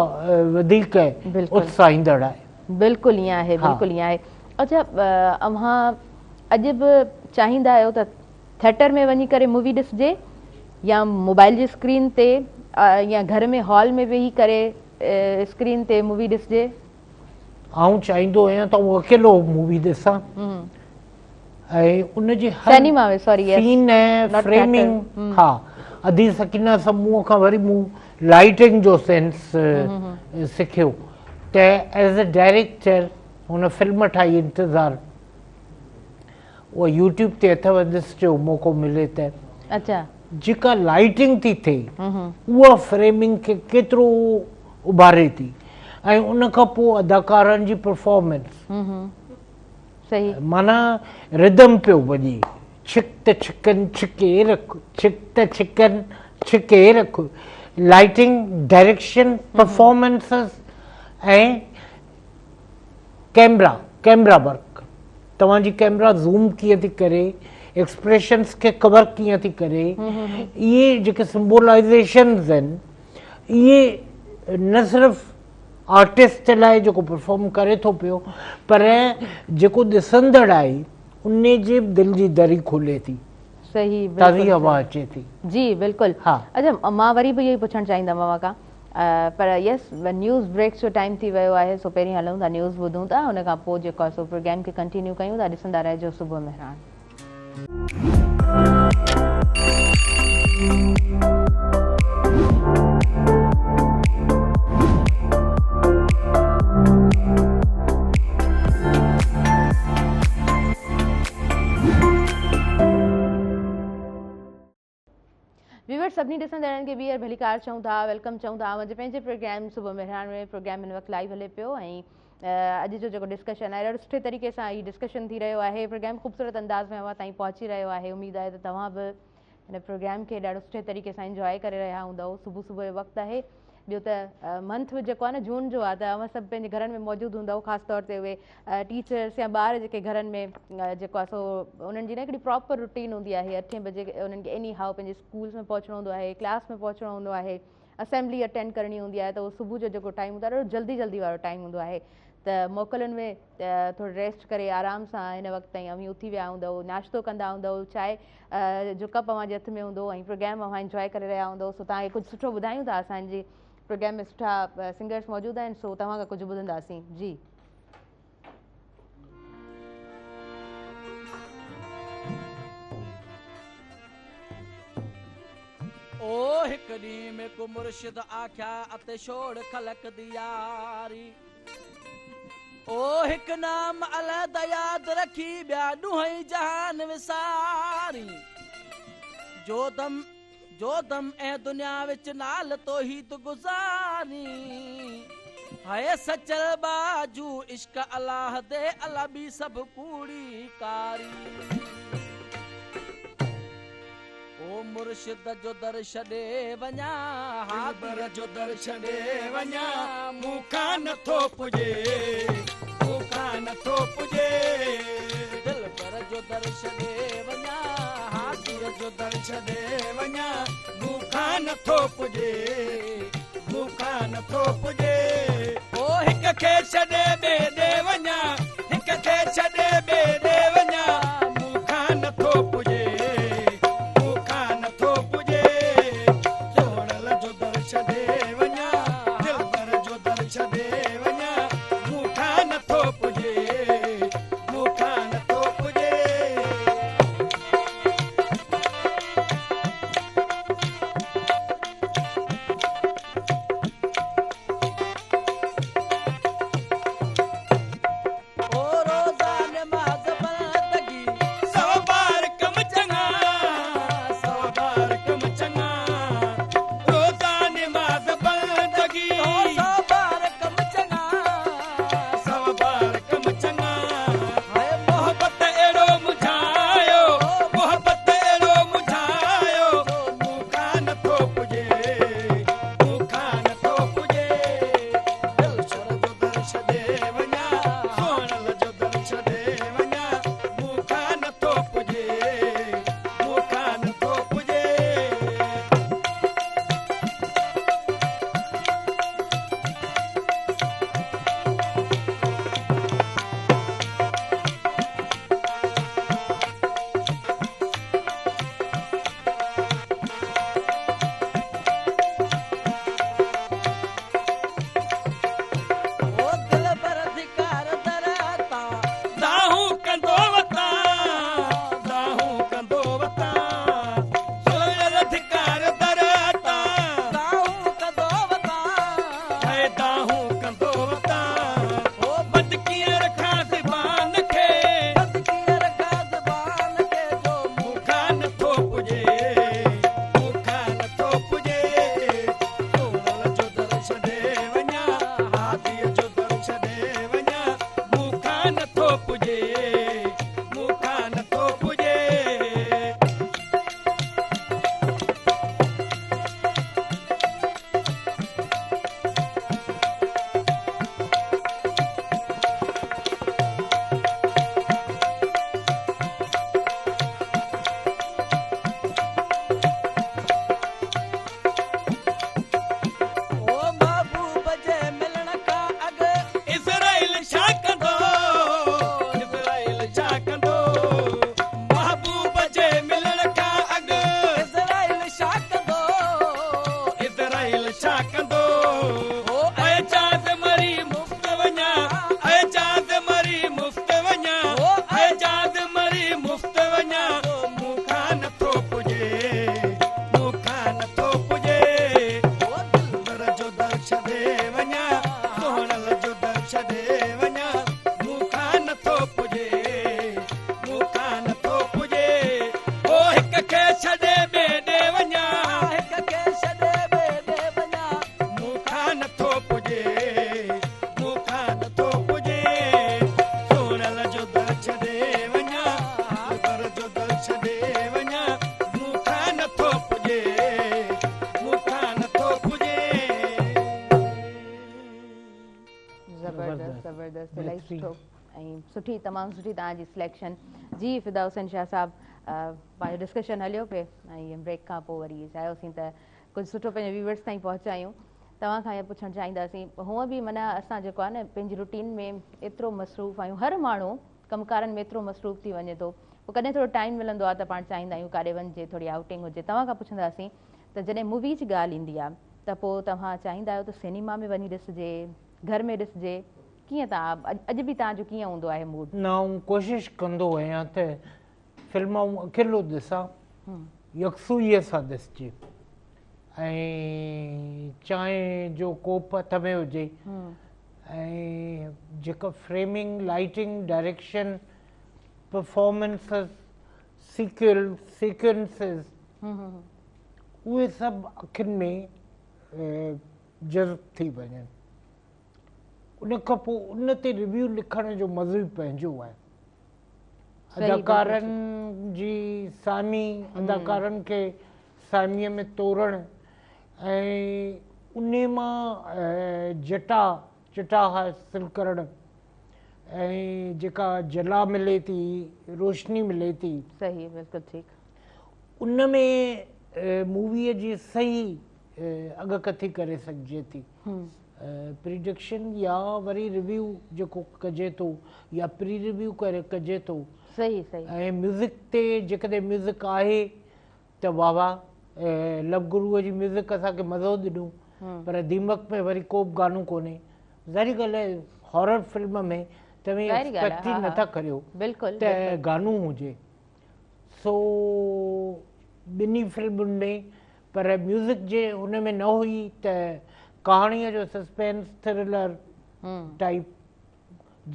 وڌيڪ اتساهيندڙ آهي. بلڪل ائين آهي بلڪل ائين آهي. اڇا اوهان اڄ به چاهيندا آهيو ته ٿيٽر ۾ وڃي ڪري مووي ڏسجي يا موبائل جي اسڪرين تي يا گهر ۾ هال ۾ ويهي ڪري اسڪرين تي مووي ڏسجي؟ آئون چاهيندو آهيان ته آئون اڪيلو مووي ڏسان ۽ ان جي هر سينيما ۾ سوري سين ۽ فريمنگ ها ادي سڪينه سمون کان وري مون لائيٽنگ جو سينس سکيو ته ايز اي ڊائريڪٽر هن فلم ٺاهي انتظار اها يوٽيوب تي اٿو ڏسجو موقعو ملي ته اچا جيڪا لائيٽنگ ٿي ٿئي اها فريمنگ کي ڪيترو اڀاري ٿي ۽ ان کان پوء اداڪارن جي پرفارمنس صحيح معنيٰ ردم پيو وڄي ڇڪ ته ڇڪن ڇڪي رک ڇڪ ته ڇڪن ڇڪي رک lighting direction performances ۽ camera, camera work, توهان جي ڪيمرا زوم ڪيئن ٿي ڪري، ايڪسپريشنز کي ڪور ڪيئن ٿي ڪري، اهي جيڪي سمبولائيزيشنز آهن اهي نه صرف آرٽسٽ لاء جيڪو پرفارم ڪري ٿو پيو پر جيڪو ڏسندڙ آهي ان جي به دل جي دري کولي ٿي. صحيح بلڪل تازي هوا اچي ٿي. جي بلڪل ها. اڇا مان وري به اهو ئي پڇڻ چاهيندم اوهان کان پر يس نيوز بريڪس جو ٽائيم ٿي ويو آهي سو پهرين هلون ٿا نيوز ٻڌون ٿا ان کان پوء جيڪو آهي سو پروگرام کي ڪنٽينيو ڪيون ٿا ڏسندا رهجو صبح مهراڻ. ويورز سڀني ڏسندڙن کي ٻيهر ڀليڪار چئون ٿا welcome چئون ٿا اوهان جي پنهنجي پروگرام صبح مهراڻ ۾ پروگرام هن وقت لائيو هلي پيو ۽ اڄ جو جيڪو ڊسڪشن آهي ڏاڍو سٺي طريقي سان هي ڊسڪشن ٿي رهيو آهي پروگرام خوبصورت انداز ۾ اوهان تائين پهچي رهيو آهي اميد آهي ته توهان به هن پروگرام کي ڏاڍو سٺي طريقي سان انجواء ڪري رهيا هوندؤ صبح صبح جو وقت آهي. ٻيو ته منٿ جيڪو آهي نه جون جو آهي ته اوهان سڀ پنهنجي گهرن ۾ موجود هوندؤ، خاص طور تي اهي ٽيچرس يا ٻار جيڪي گهرن ۾ جيڪو آهي سو انهن جي نه هڪڙي پراپر روٽين هوندي آهي. اٺين بجي انهن کي ايني هائو پنهنجي اسڪولس ۾ پهچڻو هوندو آهي، ڪلاس ۾ پهچڻو هوندو آهي، اسيمبلي اٽينڊ ڪرڻي هوندي آهي ته اهو صبح جو جيڪو ٽائيم هوندو آهي ڏاڍو جلدي جلدي وارو ٽائيم هوندو آهي ته موڪلن ۾ ٿورو ريسٽ ڪري آرام سان هن وقت تائين اوهين اٿي ويا هوندؤ، ناشتو ڪندا هوندؤ، چانهه جو ڪپ اوهان جي هٿ ۾ هوندو ۽ پروگرام اوهان انجوائي ڪري رهيا هوندؤ. سو توهان کي ڪجهه سٺو ٻڌايون ٿا، اسان جي پروگرام ۾ سٺا سنگرس موجود آهن، سو توهان کان ڪجهه ٻڌنداسين. جي او هڪ ڏينهن ۾ ڪو مرشد آکيا اتي ڇوڙ خلق the ياري، او هڪ نام علحده ياد رکي ٻيا ڏونهين جهان وساري، جو دم جو دم اي دنيا وچ نال توحيد گذاري، هي سچل باجو عشق الله the الله ٻي سڀ ڪوڙي ڪاري. او مرشد جو در ڇڏي وڃان، دلبر جو در ڇڏي وڃان، مون کان نٿو پڄي، مون کان نٿو پڄي. دلبر جو در ڇڏي وڃان، هاديء جو در ڇڏي وڃان، مون کان نٿو پڄي، مون کان نٿو پڄي. او هڪ کي ڇڏي ٻئي ڏي وڃان، هڪ کي ڇڏي ٻئي ڏي وڃان، مون کان نٿو پڄي، مون کان نٿو پڄي. سهڻل جو در ڇڏي وڃان، دلبر جو در ڇڏي وڃان، مون کان نٿو پڄي، مون کان نٿو پڄي. سٺو ۽ سٺي تمام سٺي توهان جي سليڪشن. جي فدا حسين شاهه صاحب پنهنجو ڊسڪشن هليو پئي ۽ بريڪ کان پوء وري چاهيوسين ته ڪجهه سٺو پنهنجي ويورس تائين پهچايون. توهان کان اهو پڇڻ چاهينداسين هونء به معنيٰ اسان جيڪو آهي نه پنهنجي روٽين ۾ ايترو مصروف آهيون هر ماڻهو ڪم ڪارن ۾ ايترو مصروف ٿي وڃي ٿو پوء ڪڏهن ٿورو ٽائيم ملندو آهي ته پاڻ چاهيندا آهيون ڪاڏي وڃجي ٿوري آئوٽنگ هجي. توهان کان پڇنداسين ته جڏهن مووي جي ڳالهه ايندي آهي ته پوء توهان چاهيندا آهيو ته سينيما ۾ وڃي ڏسجي گهر ۾ ڏسجي ڪيئن توهان اڄ به توهان جو ڪيئن هوندو آهي موڊ؟ نه آئون ڪوشش ڪندو آهيان ته فلم آئون اڪيلو ڏسان يڪسوئيء سان ڏسجي ۽ چانهه جو ڪوپ هٿ ۾ هجي ۽ جيڪا framing, lighting, direction, performances, sequel, sequences اهي سڀ اکين ۾ جذب ٿي وڃن. ان کان پوء ان تي ريويو لکڻ جو مزو ئي پنهنجو آهي. اداڪارن جي سامي، اداڪارن کي ساميء ۾ تورڻ ۽ انهي مان جٽا، چٽا حاصل ڪرڻ ۽ جيڪا جلا ملي ٿي، روشني ملي ٿي. صحيح بلڪل ٺيڪ. ان ۾ موويء جي صحيح اڳڪٿي ڪري سگهجي ٿي. پريڊڪشن يا وري ريويو جيڪو ڪجي ٿو يا پري ريويو ڪري ڪجي ٿو. صحيح صحيح. ۽ ميوزڪ تي جيڪڏهن ميوزڪ آهي ته واه واه لو گروء جي ميوزڪ اسان کي مزو ڏنو پر ديمڪ ۾ وري ڪو به گانو ڪونهي. ظاهري ڳالهه آهي هارر فلم ۾ توهين ايڪسپيڪٽ ئي نٿا ڪريو ته گانو هجي. سو ٻنهي فلمن ۾ پر ميوزڪ جي ان ۾ نه هئي ته ڪهاڻيء جو سسپينس ٿرلر ٽائيپ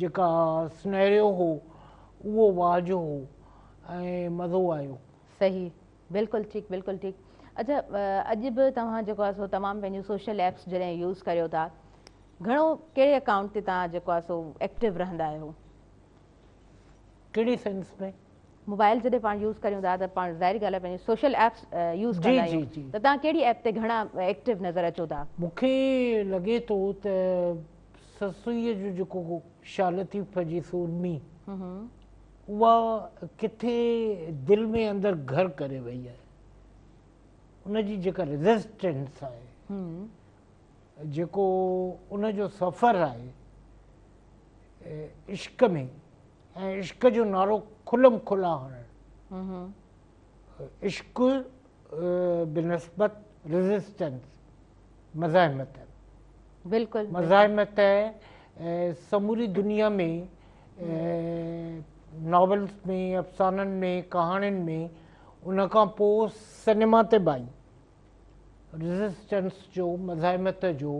جيڪا سنيريو هو اهو واهه جو هو ۽ مزو آيو. صحيح بلڪل ٺيڪ بلڪل ٺيڪ اڇا اڄ به توهان جيڪو آهي سو تمام پنهنجون سوشل ايپس جڏهن يوز ڪريو ٿا گهڻو ڪهڙي اڪائونٽ تي توهان جيڪو آهي سو ايڪٽو رهندا آهيو؟ ڪهڙي سينس ۾؟ موبائل جڏهن پاڻ يوز ڪريون ٿا ته پاڻ ظاهري ڳالهه آهي پنهنجي سوشل ايپس يوز ڪندا آهيون ته توهان ڪهڙي ايپ تي گهڻا ايڪٽو نظر اچو ٿا؟ مون کي لڳي ٿو ته سسئيء جو جيڪو شاهه لطيف جي سورمي اها ڪٿي دل ۾ اندر گهر ڪري وئي آهي ان جي جيڪا ريزسٽنس آهي جيڪو ان جو سفر آهي عشق ۾ ۽ عشق جو نعرو کلم کلا هڻڻ، عشق بنسبت ريزسٽنس، مزاحمت، بلڪل مزاحمت سموري دنيا ۾ ناولز ۾ افسانن ۾ ڪهاڻين ۾ ان کان پوء سئنيما تي به آئي. ريزسٽنس جو مزاحمت جو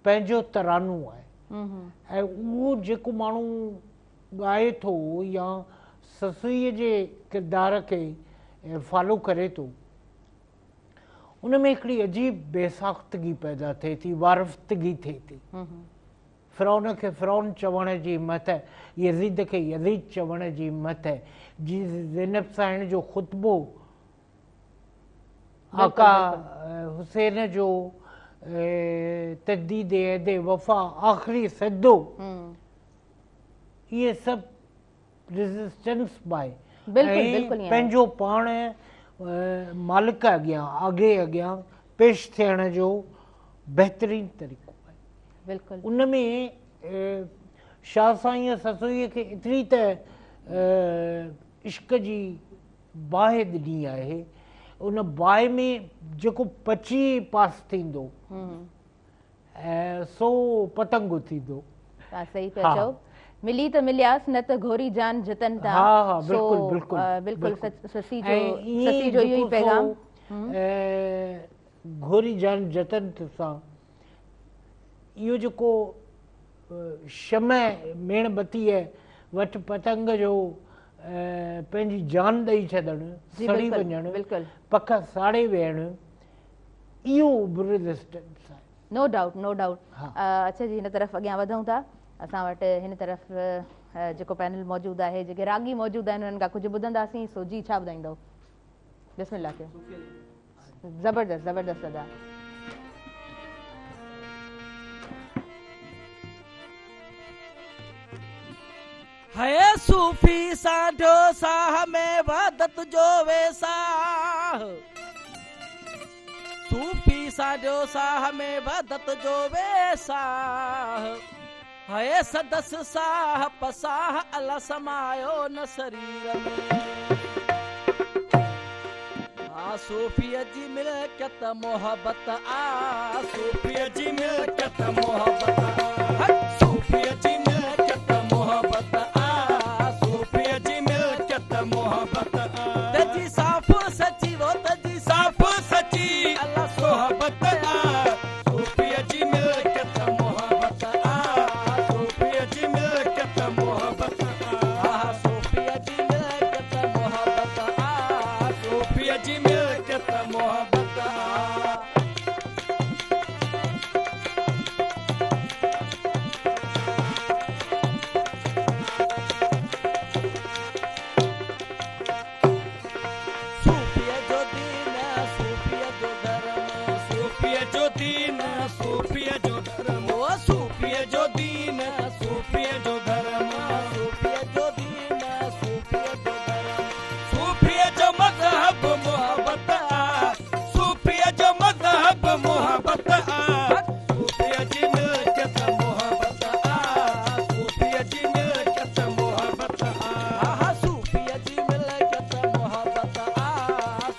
پنهنجو ترانو آهي ۽ اهو جيڪو ماڻهو ڳائي ٿو يا سسئيء جي ڪردار کي فالو ڪري ٿو ان ۾ هڪڙي عجيب بيساختگي پيدا ٿئي ٿي، وارفتگي ٿئي ٿي. فرعون کي فرعون چوڻ جي همت، يزيد کي يزيد چوڻ جي همت، جي زينب سائڻ جو خطبو آقا حسين جو تجديد عهد وفا آخري سجدو اهي سڀ ريزسٽنس به آهي ۽ پنهنجو پاڻ مالڪ اڳيان آگي اڳيان پيش ٿيڻ جو بهترين طريقو آهي. ان ۾ شاهه سائينء سسئيء کي ايتري ته عشق جي باهه ڏني آهي، ان باهه ۾ جيڪو پچي پاس ٿيندو سو پتنگ ٿيندو. توهان صحيح پيا چئو. ملي ته ملياس نه ته گهوري جان جتن تان. ها ها بلڪل بلڪل بلڪل سسي جو سسي جو اهو ئي پيغام. گهوري جان جتن سان اهو جيڪو شمع ميڻ بتيء وٽ پتنگ جو پنهنجي جان ڏئي ڇڏڻ، سڙي وڃڻ، پک ساڙي ويهڻ، اهو به ريزسٽنس آهي. No doubt no doubt. اڇا جي هن طرف اڳيان وڌون ٿا. اسان وٽ هن طرف جيڪو پينل موجود آهي، جيڪي راڳي موجود آهن انهن کان ڪجهه ٻڌنداسين. سو جي ڇا ٻڌائيندؤ؟ بسم الله ڪيو. زبردست زبردست ادا. هي صوفي سانڍيو ساهه ۾ وحدت جو ويساهه. صوفي سانڍيو ساهه ۾ وحدت جو ويساهه. هي سندس ساهه پساهه الله سمايو نه سرير ۾. ها صوفيء جي ملڪيت محبت آ. صوفيء جي ملڪيت محبت آ. صوفيء جي ملڪيت محبت آ. صوفيء جي ملڪيت محبت آ. تنهنجي صاف سچي وو تنهنجي صاف سچي الله صحبت آ. صوفيء جي ملڪيت محبت آ. صوفيء جي ملڪيت محبت آ. صوفيء جي ملڪيت محبت آ. صوفيء جي ملڪيت محبت آ. صوفيء جو دين صوفيء جو ڌرم. صوفيء جو دين صوفيء جو ڌرم. او صوفيء جو دين صوفيء جو ڌرم. صوفيء جو دين صوفيء جو ڌرم. صوفيء جو مذهب محبت آ. صوفيء جو مذهب محبت آ. صوفيء جي ملڪيت محبت آ. صوفيء جي ملڪيت محبت آ. صوفيء جي ملڪيت محبت آ.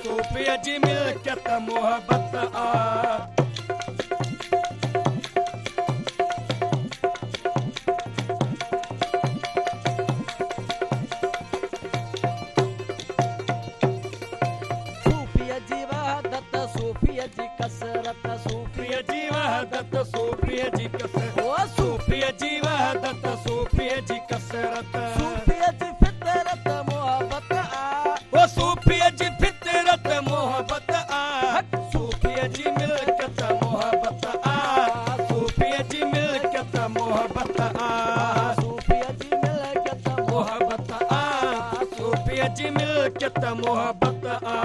صوفيء جي ملڪيت محبت آ. صوفيء جي وحدت صوفيء جي ڪسرت. صوفيء جي وحدت صوفيء جي ڪسرت. او صوفيء جي وحدت صوفيء جي ڪسرت. صوفيء جي فطرت محبت آ. او صوفيء جي فطرت محبت آ. صوفيء جي ملڪيت محبت آ. صوفيء جي ملڪيت محبت آ. صوفيء جي ملڪيت محبت آ. صوفيء جي ملڪيت محبت آ.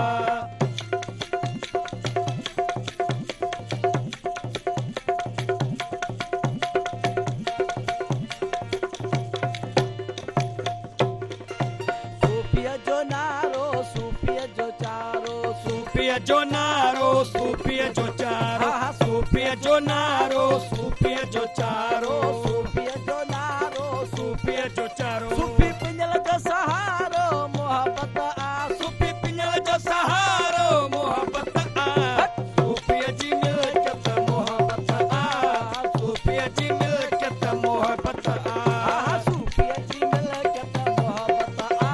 صوفيء جو نعرو صوفيء جو چارو. صوفيء جو نعرو صوفيء جو چارو. صوفيء جو نعرو صوفيء جو چارو. صوفيء جو نعرو صوفيء جو چارو. صوفي پڃل جو سهارو محبت آ. صوفي پڃل جو سهارو محبت آ. صوفيء جي ملڪيت محبت آ. صوفيء جي ملڪيت محبت آ. صوفيء جي ملڪيت محبت آ.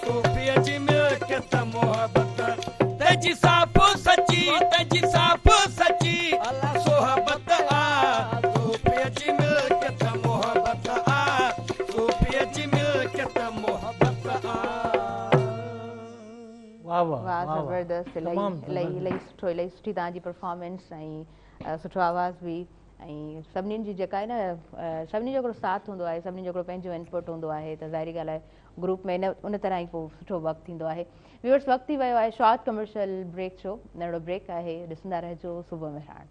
صوفيء جي ملڪيت محبت. تنهنجي صاف سچي تنهنجي صاف سچي الله صحبت آ. صوفيء جي ملڪيت محبت آ. صوفيء جي ملڪيت محبت آ. واهه واهه واهه واهه زبردست الاهي تمام الاهي زبردست. الاهي سٺو الاهي سٺي توهان جي پرفارمنس ۽ سٺو آواز به ۽ سڀنين جي جيڪا آهي نه سڀني جو هڪڙو ساٿ هوندو آهي سڀني جو هڪڙو پنهنجو انپٽ هوندو آهي ته ظاهري ڳالهه آهي گروپ ۾ ان طرح ئي پوءِ سٺو وقت ٿيندو آهي. ويورس وقت ٿي ويو آهي شارٽ ڪمرشل بريڪ جو ننڍڙو بريڪ آهي ڏسندا رهجو صبح مهراڻ.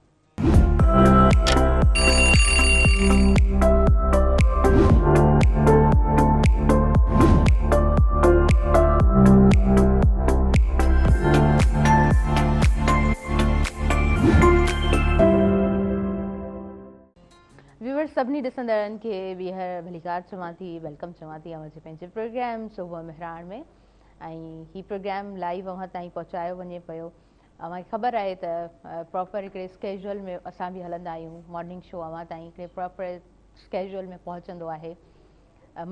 ويورس سڀني ڏسندڙن کي ٻيهر ڀليڪار چوان ٿي welcome چوان ٿي اوهان جي پنهنجي پروگرام صبح مهراڻ ۾ ۽ هي پروگرام لائيو اوهان تائين پهچايو وڃي پيو. اوهان کي خبر آهي ته پراپر هڪڙي اسڪيجول ۾ اسان به هلندا آهيون. مارننگ شو اوهان تائين هڪڙي پراپر اسڪيجول ۾ پهچندو آهي.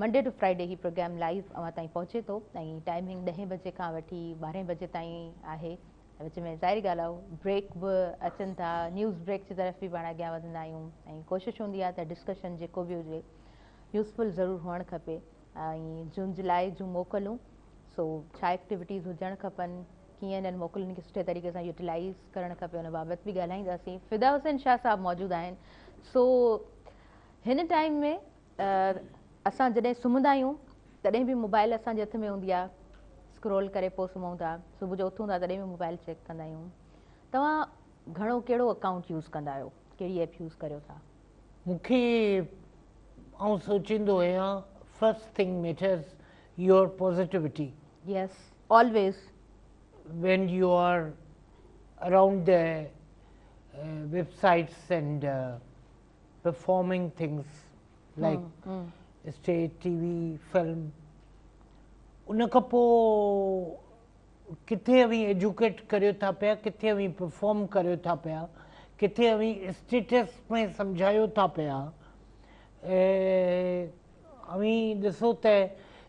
منڊي ٽو فرائيڊي هي پروگرام لائيو اوهان تائين پهچي ٿو ۽ ٽائمنگ 10 بجي کان وٺي 12 بجي تائين آهي. وچ ۾ ظاهري ڳالهه آهي بريڪ به اچن ٿا نيوز بريڪ جي طرف به پاڻ اڳيان وڌندا آهيون ۽ ڪوشش هوندي آهي ته ڊسڪشن جيڪو به هجي يوزفل ضرور هئڻ کپي ۽ جون جولاء جون موڪلون سو ڇا ايڪٽيوٽيز هجڻ کپن ڪيئن انهن موڪلن کي سٺي طريقي سان يوٽيلائز ڪرڻ کپي ان بابت به ڳالهائينداسين. فدا حسين شاهه صاحب موجود آهن. سو هن ٽائيم ۾ اسان جڏهن سمهندا آهيون تڏهن به موبائل اسان جي هٿ ۾ هوندي آهي اسڪرول ڪري پوءِ سمهون ٿا. صبح جو اٿون ٿا تڏهن به موبائل چيڪ ڪندا آهيون. توهان گهڻو ڪهڙو اڪائونٽ يوز ڪندا آهيو ڪهڙي ايپ يوز ڪريو ٿا؟ مونکي آئون سوچيندو آهيان First thing matters your positivity. Yes always. When you are around the websites and performing things like stage, T V, film ان کان پوء ڪٿي اوهين ايجوڪيٽ ڪريو ٿا پيا، ڪٿي اوهين پرفارم ڪريو ٿا پيا، ڪٿي اوهين اسٽيٽس ۾ سمجهايو ٿا پيا، اوهين ڏسو ته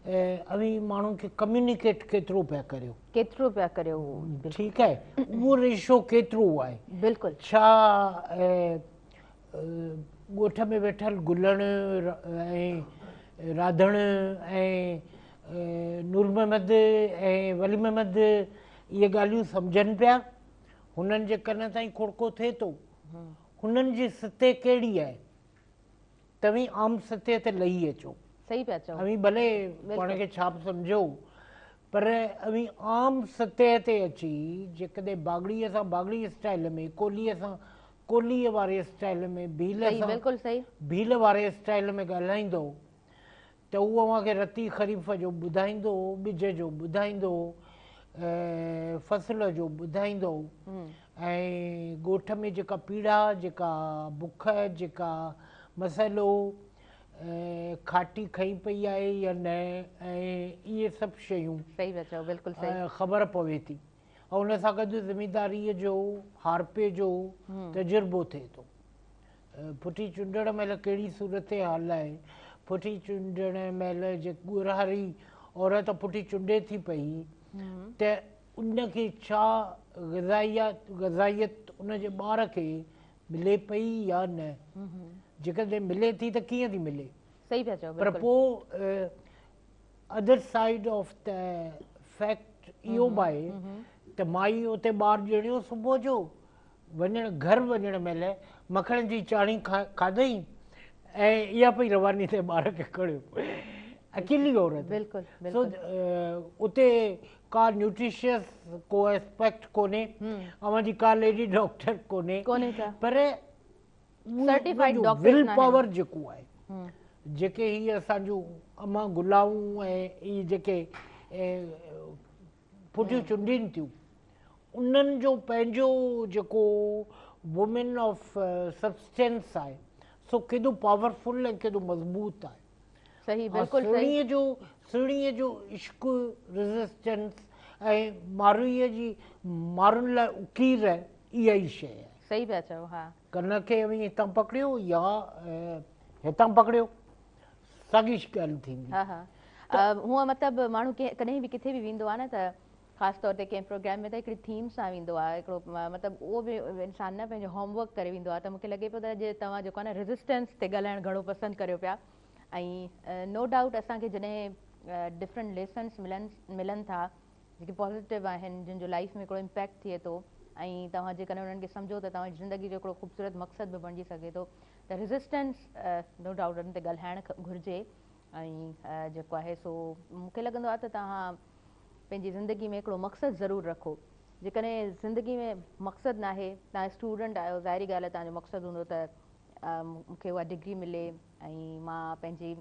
اوهين ماڻهن کي ڪميونيڪيٽ ڪيترو پيا ڪريو. ڪيترو پيا ڪريو. ٺيڪ آهي، اهو ريشو ڪيترو آهي. بلڪل. ڇا ڳوٺ ۾ ويٺل گلڻ ۽ راڌڻ ۽ نور محمد ۽ ولي محمد اهي ڳالهيون سمجهن پيا؟ هنن جي ڪن تائين کڙڪو ٿئي ٿو؟ هنن جي سطح ڪهڙي آهي؟ توهين عام سطح تي لهي اچو. صحيح پيا چئو. اوهين ڀلي پاڻ کي ڇا به سمجهو پر اوهين عام سطح تي اچي جيڪڏهن باگڙيء سان باگڙي اسٽائيل ۾، ڪولهيء سان ڪولهيء واري اسٽائيل ۾، ڀيل سان ڀيل واري اسٽائيل ۾ ڳالهائيندؤ ته هو اوهان کي رتي خريف جو ٻڌائيندو، ٻج جو ٻڌائيندو، فصل جو ٻڌائيندو ۽ ڳوٺ ۾ جيڪا پيڙا، جيڪا بک، جيڪا مسئلو کاٽي کنئي پئي آهي يا نه ۽ اهي سڀ شيون خبر پوي ٿي. ۽ ان سان گڏ زمينداريء جو، هارپي جو تجربو ٿئي ٿو. ڦٽي چونڊڻ مهل ڪهڙي صورتحال آهي، ڦٽي چونڊڻ مهل جي ڳورهاري عورت ڦٽي چونڊي ٿي پئي ته ان کي ڇا غذائيت ان جي ٻار کي ملي پئي يا نه، جيڪڏهن ملي ٿي ته ڪيئن ٿي ملي. پر پوء other side of the fact اهو به آهي ته مائي اتي ٻار ڄڻيو صبح جو وڃڻ گهر وڃڻ مهل مکڻ جي چاڻي کاڌئي ۽ اها پئي رواني ٿئي ٻار کي کڻيو اڪيلي عورت بلڪل سو اتي ڪا نيوٽريشس ڪو اسپيڪٽ ڪونهي اوهان جي ڪا ليڊي ڊاڪٽر ڪونهي پر سرٽيفائيڊ ڊاڪٽرز will power جيڪو آهي جيڪي هي اسان جون امان گلائون ۽ هي جيڪي ڦٽيون چونڊين ٿيون انهن جو پنهنجو جيڪو وومين آف سبسٽينس آهي سو ڪيڏو پاورفل ۽ ڪيڏو مضبوط آهي. صحيح بلڪل صحيح. سهڻيء جو سهڻيء جو عشق ريزسٽنس ۽ ماروئيء جي مارن لاء اڪير اها ئي شيء آهي. صحيح پيا چئو ها. ڪن کي اوهين هتان پڪڙيو يا هتان پڪڙيو ساڳي ڳالهه ٿيندي. ها ها هونء مطلب ماڻهو ڪڏهن به ڪٿي به ويندو آهي نه ته خاص طور تي ڪنهن پروگرام ۾ ته هڪڙي ٿيم سان ويندو آهي هڪڙو مطلب اهو به انسان نه پنهنجو هوم ورڪ ڪري ويندو آهي ته مونکي لڳي پيو ته اڄ توهان جيڪو آهي نه ريزسٽنس تي ڳالهائڻ گهڻو پسند ڪريو پيا ۽ نو ڊائوٽ اسان کي جڏهن ڊفرنٽ ليسنس ملن ملن ٿا جيڪي پازيٽو آهن جن جو لائف ۾ هڪڙو امپيڪٽ ٿئي ٿو ۽ توهان جيڪڏهن انهن کي سمجهو ته توهان جي زندگي جو هڪڙو خوبصورت مقصد به بڻجي سگهي ٿو ته ريزسٽنس نو ڊائوٽ ان تي ڳالهائڻ گهرجي ۽ جيڪو آهي سو مونکي لڳندو آهي ته توهان پنهنجي زندگي ۾ هڪڙو مقصد ضرور رکو. جيڪڏهن زندگي ۾ مقصد ناهي، توهان اسٽوڊنٽ آهيو ظاهري ڳالهه آهي توهان جو مقصد هوندو ته مون کي اها ڊگري ملي ۽ مان پنهنجي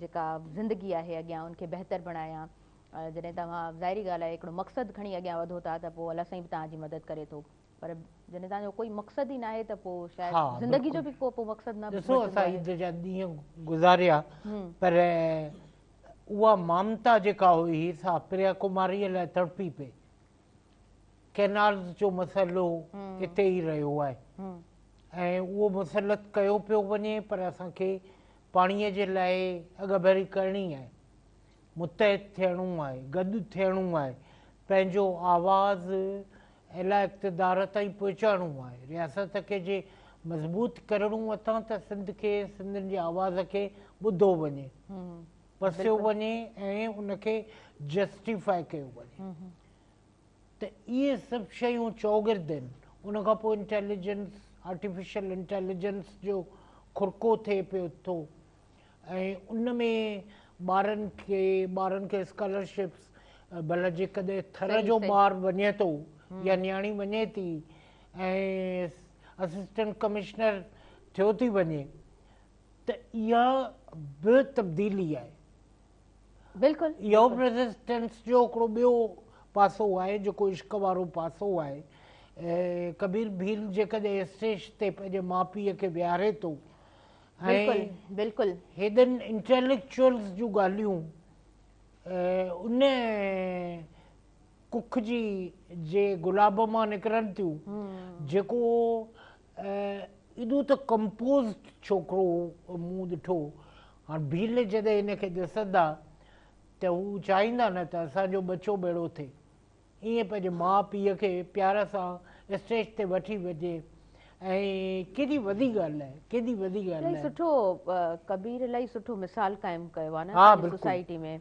جيڪا زندگي آهي اڳيان ان کي بهتر بڻايان. جڏهن توهان ظاهري ڳالهه آهي هڪڙو مقصد کڻي اڳيان وڌو ٿا ته پوء الله سائين به توهان جي مدد ڪري ٿو. پر جڏهن توهان جو ڪوئي مقصد ئي ناهي ته پوء شايد زندگي جو به ڪو پوء مقصد نه ڏسو اسان عيد جا ڏينهن گذاريا پر اها مامتا جيڪا هئي سا پريا ڪماريء لاء تڙپي پئي. ڪئنالز جو مسئلو اتي ئي رهيو آهي ۽ اهو مسلط ڪيو پيو وڃي پر اسان کي پاڻيء جي لاء اڳڀري ڪرڻي آهي، متحد ٿيڻو آهي، گڏ ٿيڻو آهي، پنهنجو آواز اعليٰ اقتدار تائين پهچائڻو آهي. رياست کي جي مضبوط ڪرڻو اٿان ته سنڌ کي سنڌين جي آواز کي ٻڌو وڃي، پسيو وڃي ۽ ان کي جسٽيفائي ڪيو وڃي ته اهي سڀ شيون چوگرد آهن. ان کان پوء انٽيليجنس، آرٽيفيشل انٽيليجنس جو کڙڪو ٿئي پيو ٿو ۽ ان ۾ ٻارن کي ٻارن کي اسڪالرشپس ڀلا جيڪڏهن ٿر جو ٻار وڃي ٿو يا نياڻي وڃي ٿي ۽ اسسٽنٽ ڪمشنر ٿيو ٿي وڃي ته اها به تبديلي آهي. بلڪل. اهو به ريزسٽنس جو هڪڙو ٻيو پاسو آهي جيڪو عشق وارو پاسو آهي. ڪبير ڀيل جيڪڏهن اسٽيج تي پنهنجي ماء پيء کي ويهاري ٿو بلڪل بلڪل هيڏن انٽيليڪچوئلز جون ڳالهيون ان ڪک جي جي گلاب مان نڪرن ٿيون جيڪو ايڏو ته ڪمپوزڊ ڇوڪرو مون ڏٺو. هاڻ ڀيل جڏهن هن کي ڏسندا ته هو چاهيندا نه ته اسان جو ٻچو به اهڙو ٿئي. ائين پنهنجي ماء پيء کي پيار سان اسٽيج تي وٺي وڃي ۽ ڪيڏي وڏي ڳالهه آهي ڪيڏي وڏي ڳالهه آهي. سٺو ڪبير الاهي سٺو مثال قائم ڪيو آهي نه اسان جي سوسائٽي ۾.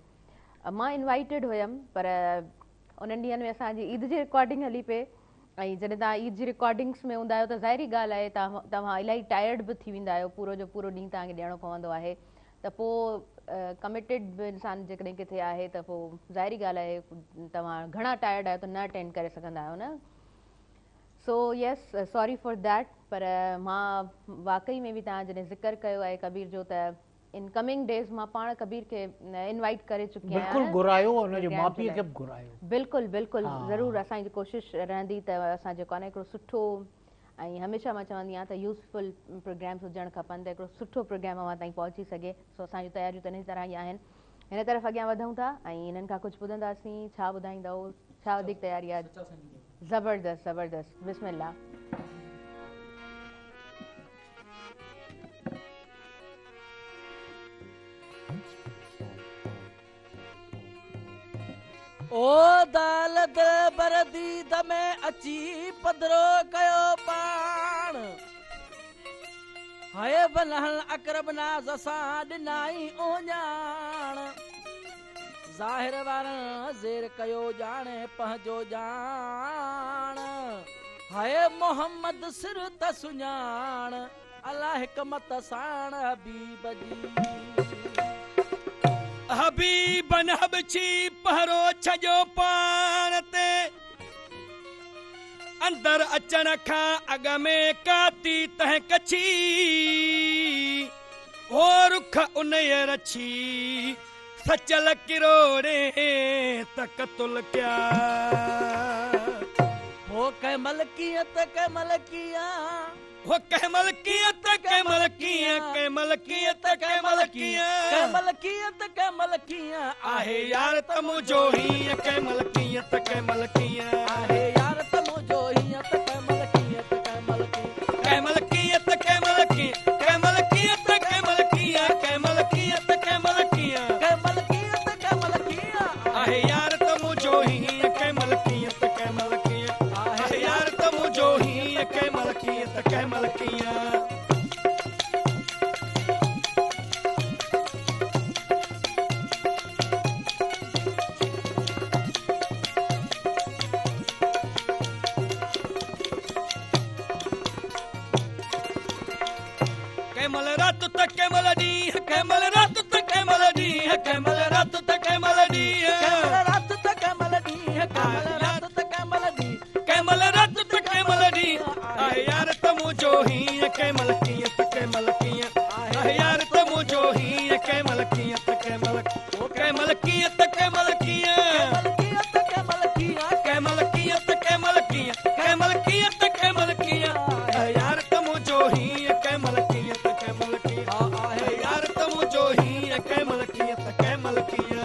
مان انوائيٽيڊ هيم پر انهن ڏينهن ۾ اسان جي عيد جي رڪارڊنگ هلي پئي ۽ جڏهن توهان عيد جي رڪارڊنگس ۾ هوندا آهيو ته ظاهري ڳالهه آهي توهان الاهي ٽائرڊ به ٿي ويندا آهيو پورو جو پورو ڏينهن توهان کي ڏيڻو پوندو آهي ته پوء ڪميٽيڊ به انسان جيڪڏهن ڪٿي آهي ته پوء ظاهري ڳالهه آهي توهان گهڻا ٽائرڊ آهيو ته نه اٽينڊ ڪري سگهندا آهيو نه so yes sorry for that پر مان واقعي ۾ به توهان جڏهن ذڪر ڪيو آهي ڪبير جو ته ان ڪمنگ ڊيز مان پاڻ ڪبير کي انوائيٽ ڪري چڪي آهيان. بلڪل گهرايو ان جي ماء پيء کي به گهرايو. بلڪل بلڪل ضرور اسان جي ڪوشش رهندي ته اسان جيڪو آهي نه هڪڙو سٺو ۽ هميشه مان چوندي آهيان ته يوزفل پروگرامس هجڻ کپن ته هڪڙو سٺو پروگرام اوهان تائين پهچي سگهي سو اسان جون تياريون ته انهي طرح ئي آهن هن طرف اڳيان وڌون ٿا ۽ انهن کان ڪجهه ٻڌنداسين ڇا ٻڌائيندؤ ڇا وڌيڪ تياري آهي زبردست زبردست بسم الله. او دال دلبر ديد ۾ اچي پڌرو ڪيو پاڻ هئي بنهن اقرب ناز سان ڏنائين اهڃاڻ ظاهر وارن زير ڪيو ڄاڻي پنهنجو ڄاڻ هئي محمد سر ته سڃاڻ الله حڪمت ساڻ حبيب جي. حبيبن هٻڇي پهرو ڇڏيو پاڻ تي. اندر اچڻ کان اڳ ۾ ڪاتي تنهن ڪڇي. هو رک انهيء رڇي. سچل ڪروڙين ته قتل ڪيا. هو ڪنهن مهل ڪيئن ته ڪنهن مهل ڪيئن. هو ڪنهن مهل ڪيئن ته ڪنهن مهل ڪيئن، ڪنهن مهل ڪيئن ته ڪنهن مهل ڪيئن. ڪنهن مهل ڪيئن ته ڪنهن مهل ڪيئن. آهي يار ته منهنجو هيئن، ڪنهن مهل ڪيئن ته ڪنهن مهل ڪيئن. آهي يار ته منهنجو هيئن ته ڪنهن مهل ڪيئن ته ڪنهن مهل ڪيئن. ڪنهن مهل ڪيئن ته ڪنهن مهل ڪيئن، ڪنهن مهل ڪيئن ته ڪنهن مهل ڪيئن، ڪنهن مهل ڪيئن ته ڪنهن مهل ڪيئن. ڪنهن مهل ڪيئن ته ڪنهن مهل ڪيئن. آهي يار ته منهنجو هيئن، ڪنهن مهل ڪيئن ته ڪنهن مهل ڪيئن. آهي يار ته منهنجو هيئن، ڪنهن مهل ڪيئن ته ڪنهن مهل ڪيئن. ڪنهن مهل رات ته ڪنهن مهل ڏينهن، ڪنهن مهل رات ته ڪنهن مهل ڏينهن، ڪنهن مهل رات ته ڪنهن مهل ڏينهن. ڪنهن مهل رات ته ڪنهن مهل ڏينهن، ڪنهن مهل رات ته ڪنهن مهل ڏينهن. ڪنهن مهل رات ته ڪنهن مهل ڏينهن، آهي يار ته منهنجو هيئن، ڪنهن مهل ڪيئن ته ڪنهن مهل ڪيئن. آهي يار ته منهنجو هيئن، ڪنهن مهل ڪيئن ته ڪنهن مهل، ڪنهن مهل ڪيئن ته ڪنهن مهل ڪيئن. ڪنهن مهل ڪيئن ته ڪنهن مهل ڪيئن. ڪنهن مهل ڪيئن ته ڪنهن مهل ڪيئن، ڪنهن مهل ڪيئن ته ڪنهن مهل ڪيئن. آهي يار ته منهنجو هيئن، ڪنهن مهل ڪيئن ته ڪنهن مهل ڪيئن. آهي يار ته منهنجو هيئن، ڪنهن مهل ڪيئن ته ڪنهن مهل ڪيئن.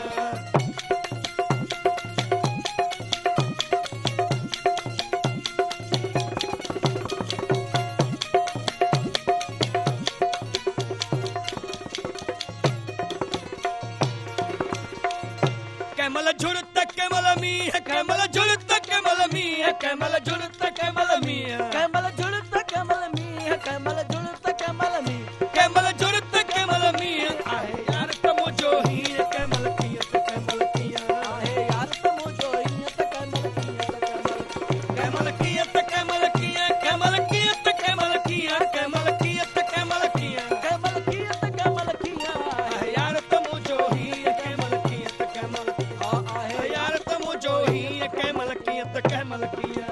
ڪنهن مهل جهڙ ته ڪنهن مهل مينهن، ڪنهن مهل جهڙ ته ڪنهن مهل مينهن، ڪنهن مهل جهڙ ته ڪنهن مهل مينهن. ڪنهن مهل جهڙ ته ڪنهن مهل مينهن، ڪنهن مهل جهڙ ته ڪنهن مهل مينهن. ڪنهن مهل جهڙ ته ڪنهن مهل مينهن، آهي يار ته منهنجو هيئن، ڪنهن مهل ڪيئن ته ڪنهن مهل ڪيئن. آهي يار ته منهنجو هيئن ته ڪنهن مهل ڪيئن ته ڪنهن مهل ڪيئن. ڪنهن مهل ڪيئن ته ڪنهن مهل ڪيئن، ڪنهن مهل ڪيئن ته ڪنهن مهل ڪيئن، ڪنهن مهل ڪيئن ته ڪنهن مهل ڪيئن. ڪنهن مهل ڪيئن ته ڪنهن مهل ڪيئن. آهي يار ته منهنجو هيئن، ڪنهن مهل ڪيئن ته ڪنهن مهل ڪيئن. آهي يار ته منهنجو هيئن، ڪنهن مهل ڪيئن ته ڪنهن مهل ڪيئن.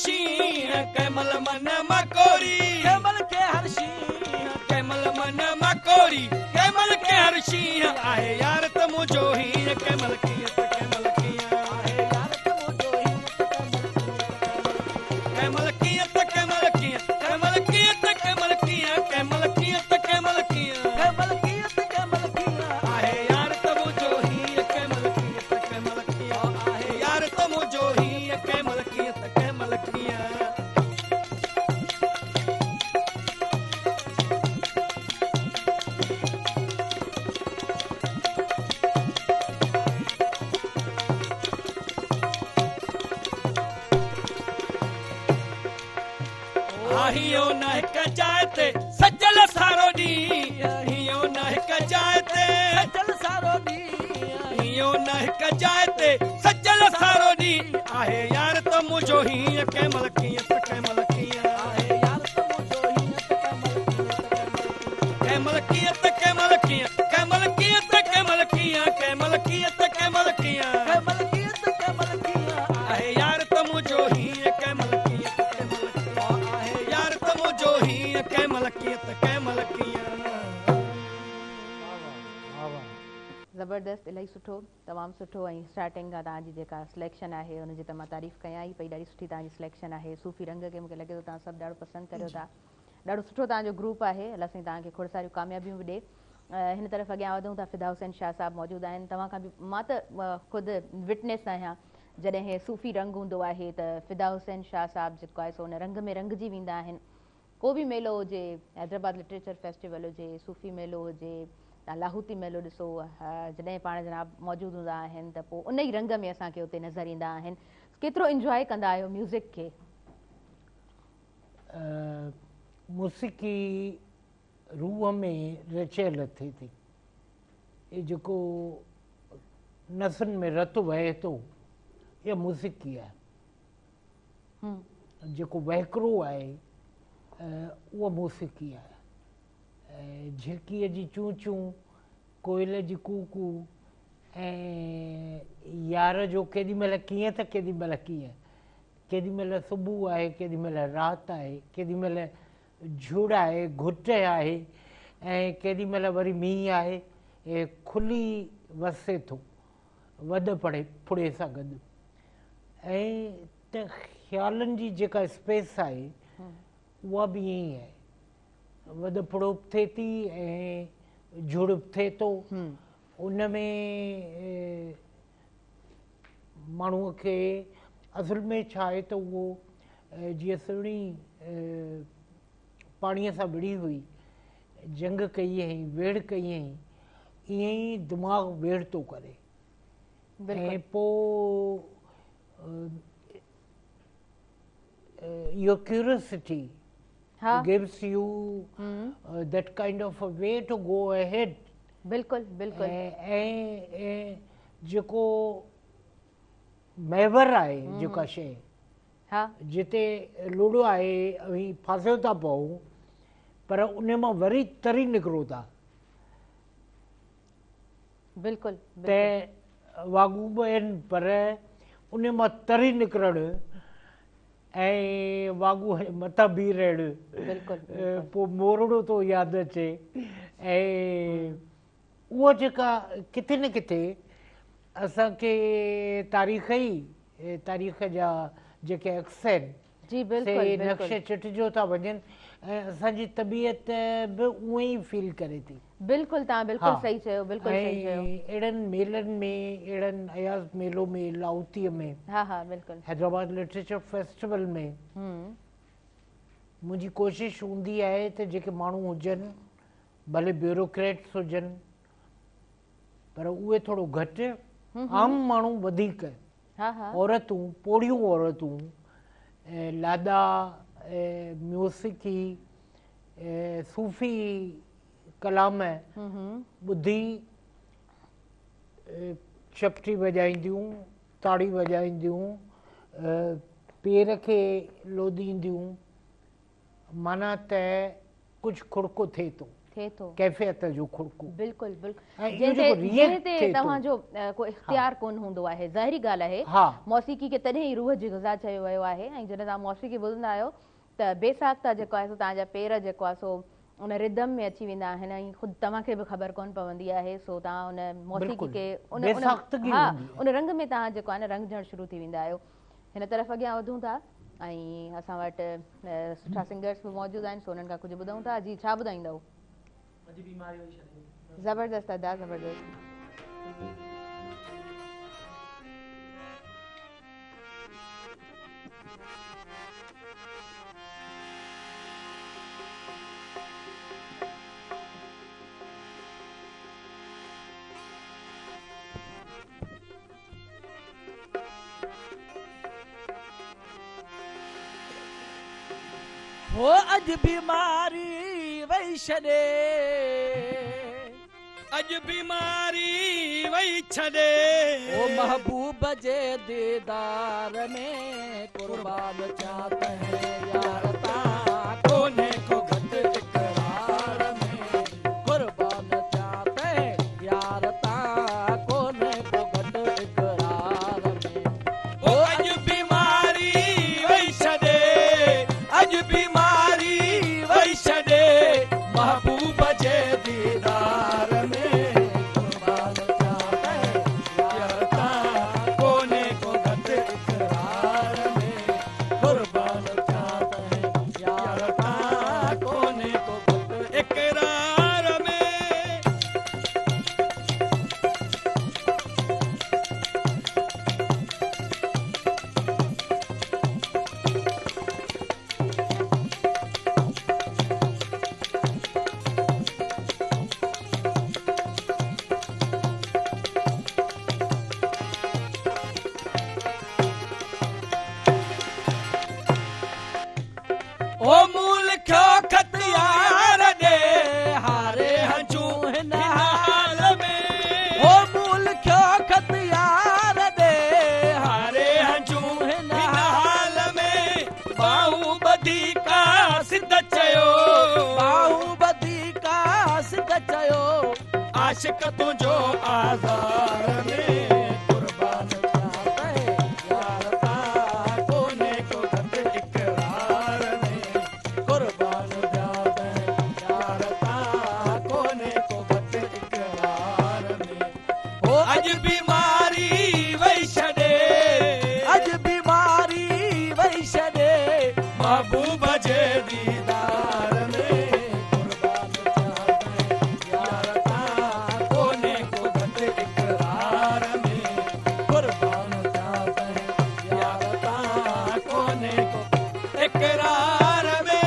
شينهن، ڪنهن مهل من ماڪوڙي. ڪنهن مهل ڪيهر شينهن. ڪنهن مهل من ماڪوڙي، ڪنهن مهل ڪيهر شينهن، آهي يار ته منهنجو هيئن، ڪنهن مهل ڪيئن ته ڪنهن مهل ڪيئن. آهي يار ته منهنجو هيئن ته ڪنهن مهل ڪيئن ته ڪنهن مهل ڪيئن. ڪنهن مهل ڪيئن ته ڪنهن مهل ڪيئن، ڪنهن مهل ڪيئن ته ڪنهن مهل ڪيئن، ڪنهن مهل ڪيئن ته ڪنهن مهل ڪيئن. ڪنهن مهل ڪيئن ته ڪنهن مهل ڪيئن. آهي يار ته منهنجو هيئن، ڪنهن مهل ڪيئن ته ڪنهن مهل ڪيئن. آهي يار ته منهنجو هيئن، ڪنهن مهل ڪيئن ته ڪنهن مهل ڪيئن. آهيو نه هڪ جاء تي سچل سارو ڏينهن، هيو نه هڪ جاء تي سچل سارو ڏينهن، هيو نه هڪ جاء تي سچل سارو ڏينهن، آهي يار ته منهنجو هيئن، ڪنهن مهل ڪيئن ته ڪنهن مهل ڪيئن. آهي يار ته منهنجو هيئن ته ڪنهن مهل ڪيئن ته ڪنهن مهل ڪيئن. ڪنهن مهل ڪيئن ته ڪنهن مهل ڪيئن، ڪنهن مهل ڪيئن ته ڪنهن مهل ڪيئن، ڪنهن مهل ڪيئن ته ڪنهن مهل ڪيئن. ڪنهن مهل ڪيئن ته ڪنهن مهل ڪيئن. آهي يار ته منهنجو هيئن، ڪنهن مهل ڪيئن ته ڪنهن مهل ڪيئن. آهي يار ته منهنجو هيئن، ڪنهن مهل ڪيئن ته ڪنهن مهل ڪيئن. واھ واھ. زبردست الاهي سٺو تمام سٺو ۽ اسٽارٽنگ کان توهان جي جيڪا سليڪشن آهي ان جي ته مان تعريف ڪيان ئي پئي ڏاڍي سٺي توهان جي سليڪشن آهي صوفي رنگ کي مونکي لڳي ٿو توهان سڀ ڏاڍو پسند ڪريو ٿا ڏاڍو سٺو توهان جو گروپ آهي الله سائين توهان کي کوڙ ساريون ڪاميابيون به ڏي هن طرف اڳيان وڌون ٿا فدا حسين شاهه صاحب موجود آهن توهان کان به مان ته خود وٽنيس آهيان جڏهن هي صوفي رنگ هوندو آهي ته فدا حسين شاهه صاحب جيڪو آهي سو ان رنگ ۾ رنگجي ويندا آهن ڪو به ميلو هجي حيدرآباد لٽريچر فيسٽيول هجي صوفي ميلو هجي تان لاهوتي ميلو ڏسو جڏهن پاڻ جناب موجود هوندا آهن ته پوء ان ئي رنگ ۾ اسان کي اتي نظر ايندا آهن ڪيترو انجواء ڪندا آهيو ميوزڪ کي؟ موسيقي روح ۾ رچيل ٿئي ٿي. هي جيڪو نسن ۾ رت وهي ٿو اها موسيقي آهي. جيڪو وهڪرو آهي اها موسيقي آهي. جهرڪيء جي چون چون، ڪوئل جي ڪو ڪو ۽ يار جو ڪيڏي مهل ڪيئن ته ڪيڏي مهل ڪيئن. ڪيڏي مهل صبح آهي، ڪيڏي مهل رات آهي، ڪيڏي مهل جهڙ آهي، گهٽ آهي ۽ ڪيڏي مهل وري مينهن آهي، کلي وسي ٿو وڏ پڙي ڦڙي سان گڏ ۽ ته خيالن جي جيڪا اسپيس آهي اها به ائين ئي آهي. وڏ ڦڙو به ٿئي ٿي ۽ جهڙ به ٿئي ٿو. ان ۾ ماڻهوء کي اصل ۾ ڇا آهي ته اهو جيئن سهڻي پاڻيء سان وڙهي هئي، جنگ ڪئي هئائين، ويڙهه ڪئي هئائين، ائين ئي دماغ ويڙهه ٿو ڪري ۽ پوء اهو curiosity gives you that kind of a way to go ahead. بلڪل بلڪل. ۽ جيڪو محور آهي جيڪا شيء جتي لوڙهو آهي اوهين ڦاسيو ٿا پئو پر ان مان وري تري نڪرو ٿا. بلڪل ته واڳون به آهن پر ان مان تري نڪرڻ ۽ واڳون مٿان بيهي رهڻ بلڪل پوء مورڙو ٿو ياد اچي ۽ اها جيڪا ڪٿي نه ڪٿي اسان کي تاريخ ئي تاريخ جا جيڪي عڪس آهن جي بلڪل سي نقش چٽجو ٿا وڃن ۽ اسان جي طبيعت به اونئن ئي فيل ڪري ٿي. بلڪل توهان بلڪل صحيح چيو بلڪل صحيح چيو. ۽ اهڙن ميلن ۾ اهڙن اياز ميلو ۾ لاهوتيء ۾ ها ها بلڪل حيدرآباد لٽريچر فيسٽيول ۾ منهنجي ڪوشش هوندي آهي ته جيڪي ماڻهو هجن ڀلي بيوروڪريٽس هجن پر اهي ٿورو گهٽ عام ماڻهو وڌيڪ عورتون پوڙهيون عورتون لاڏا موسيقي صوفي ڪلام ٻڌي چپٽي وڄائينديون تاڙي وڄائينديون پير کي لوڏينديون معنيٰ ته ڪجهه کڙڪو ٿئي ٿو. ٿئي ٿو. ڪيفيت جو کڙڪو. بلڪل بلڪل ۽ اهو جنهن جيڪو تي ريئيڪٽ جنهن تي ٿئي ٿو. توهان جو ڪو اختيار ڪونه هوندو آهي. ظاهري ڳالهه آهي موسيقي کي تڏهن ئي روح جي غذا چيو ويو آهي ۽ جڏهن توهان موسيقي ٻڌندا آهيو ته بي ساخته جيڪو آهي سو توهان جا پير جيڪو آهي سو ان ردم ۾ اچي ويندا آهن ۽ خود توهان کي به خبر ڪونه پوندي آهي سو توهان ان موسيقي بلڪل کي ان بي ان ساختگي ها هوندي آهي. ان رنگ ۾ توهان جيڪو آهي نه رنگجڻ شروع ٿي ويندا آهيو. هن طرف اڳيان وڌون ٿا ۽ اسان وٽ سٺا سنگرس به موجود آهن سو انهن کان ڪجهه ٻڌون ٿا. جي ڇا ٻڌائيندؤ؟ زبردست ادا زبردست. هو اڄ بيماري وئي ڇڏي. اڄ بيماري وئي ڇڏي. او محبوب جي ديدار ۾ قربان ٿيان تنهن يار تان ڪونهي ڪو گهٽ اقرار ۾. قربان ٿيان تنهن يار تان ڪونهي ڪو گهٽ اقرار ۾. او اڄ بيماري وئي ڇڏي. اڄ بيماري وئي ڇڏي. محبوب جي ديدار ۾ قربان ٿيان تنهن يار تان ڪونهي ڪو گهٽ اقرار ۾. قربان ٿيان تنهن يار تان ڪونهي ڪو گهٽ اقرار ۾. او مون لکيو خط يار ڏي هاري هنجون هن حال ۾. او مون لکيو خط يار ڏي هاري هنجون هن هن حال ۾. ٻانهون ٻڌي قاصد چيو. ٻانهون ٻڌي قاصد چيو. عاشق تنهنجو آزار ۾. قربان ٿيان تنهن يار تان ڪونهي ڪو گهٽ اقرار ۾. قربان ٿيان تنهن يار تان ڪونهي ڪو گهٽ اقرار ۾. او اڄ بيماري وئي ڇڏي. اڄ بيماري وئي ڇڏي. محبوب جي ديدار ۾. قربان ٿيان تنهن يار تان ڪونهي ڪو گهٽ اقرار ۾. قربان ٿيان تنهن يار تان ڪونهي ڪو اقرار ۾.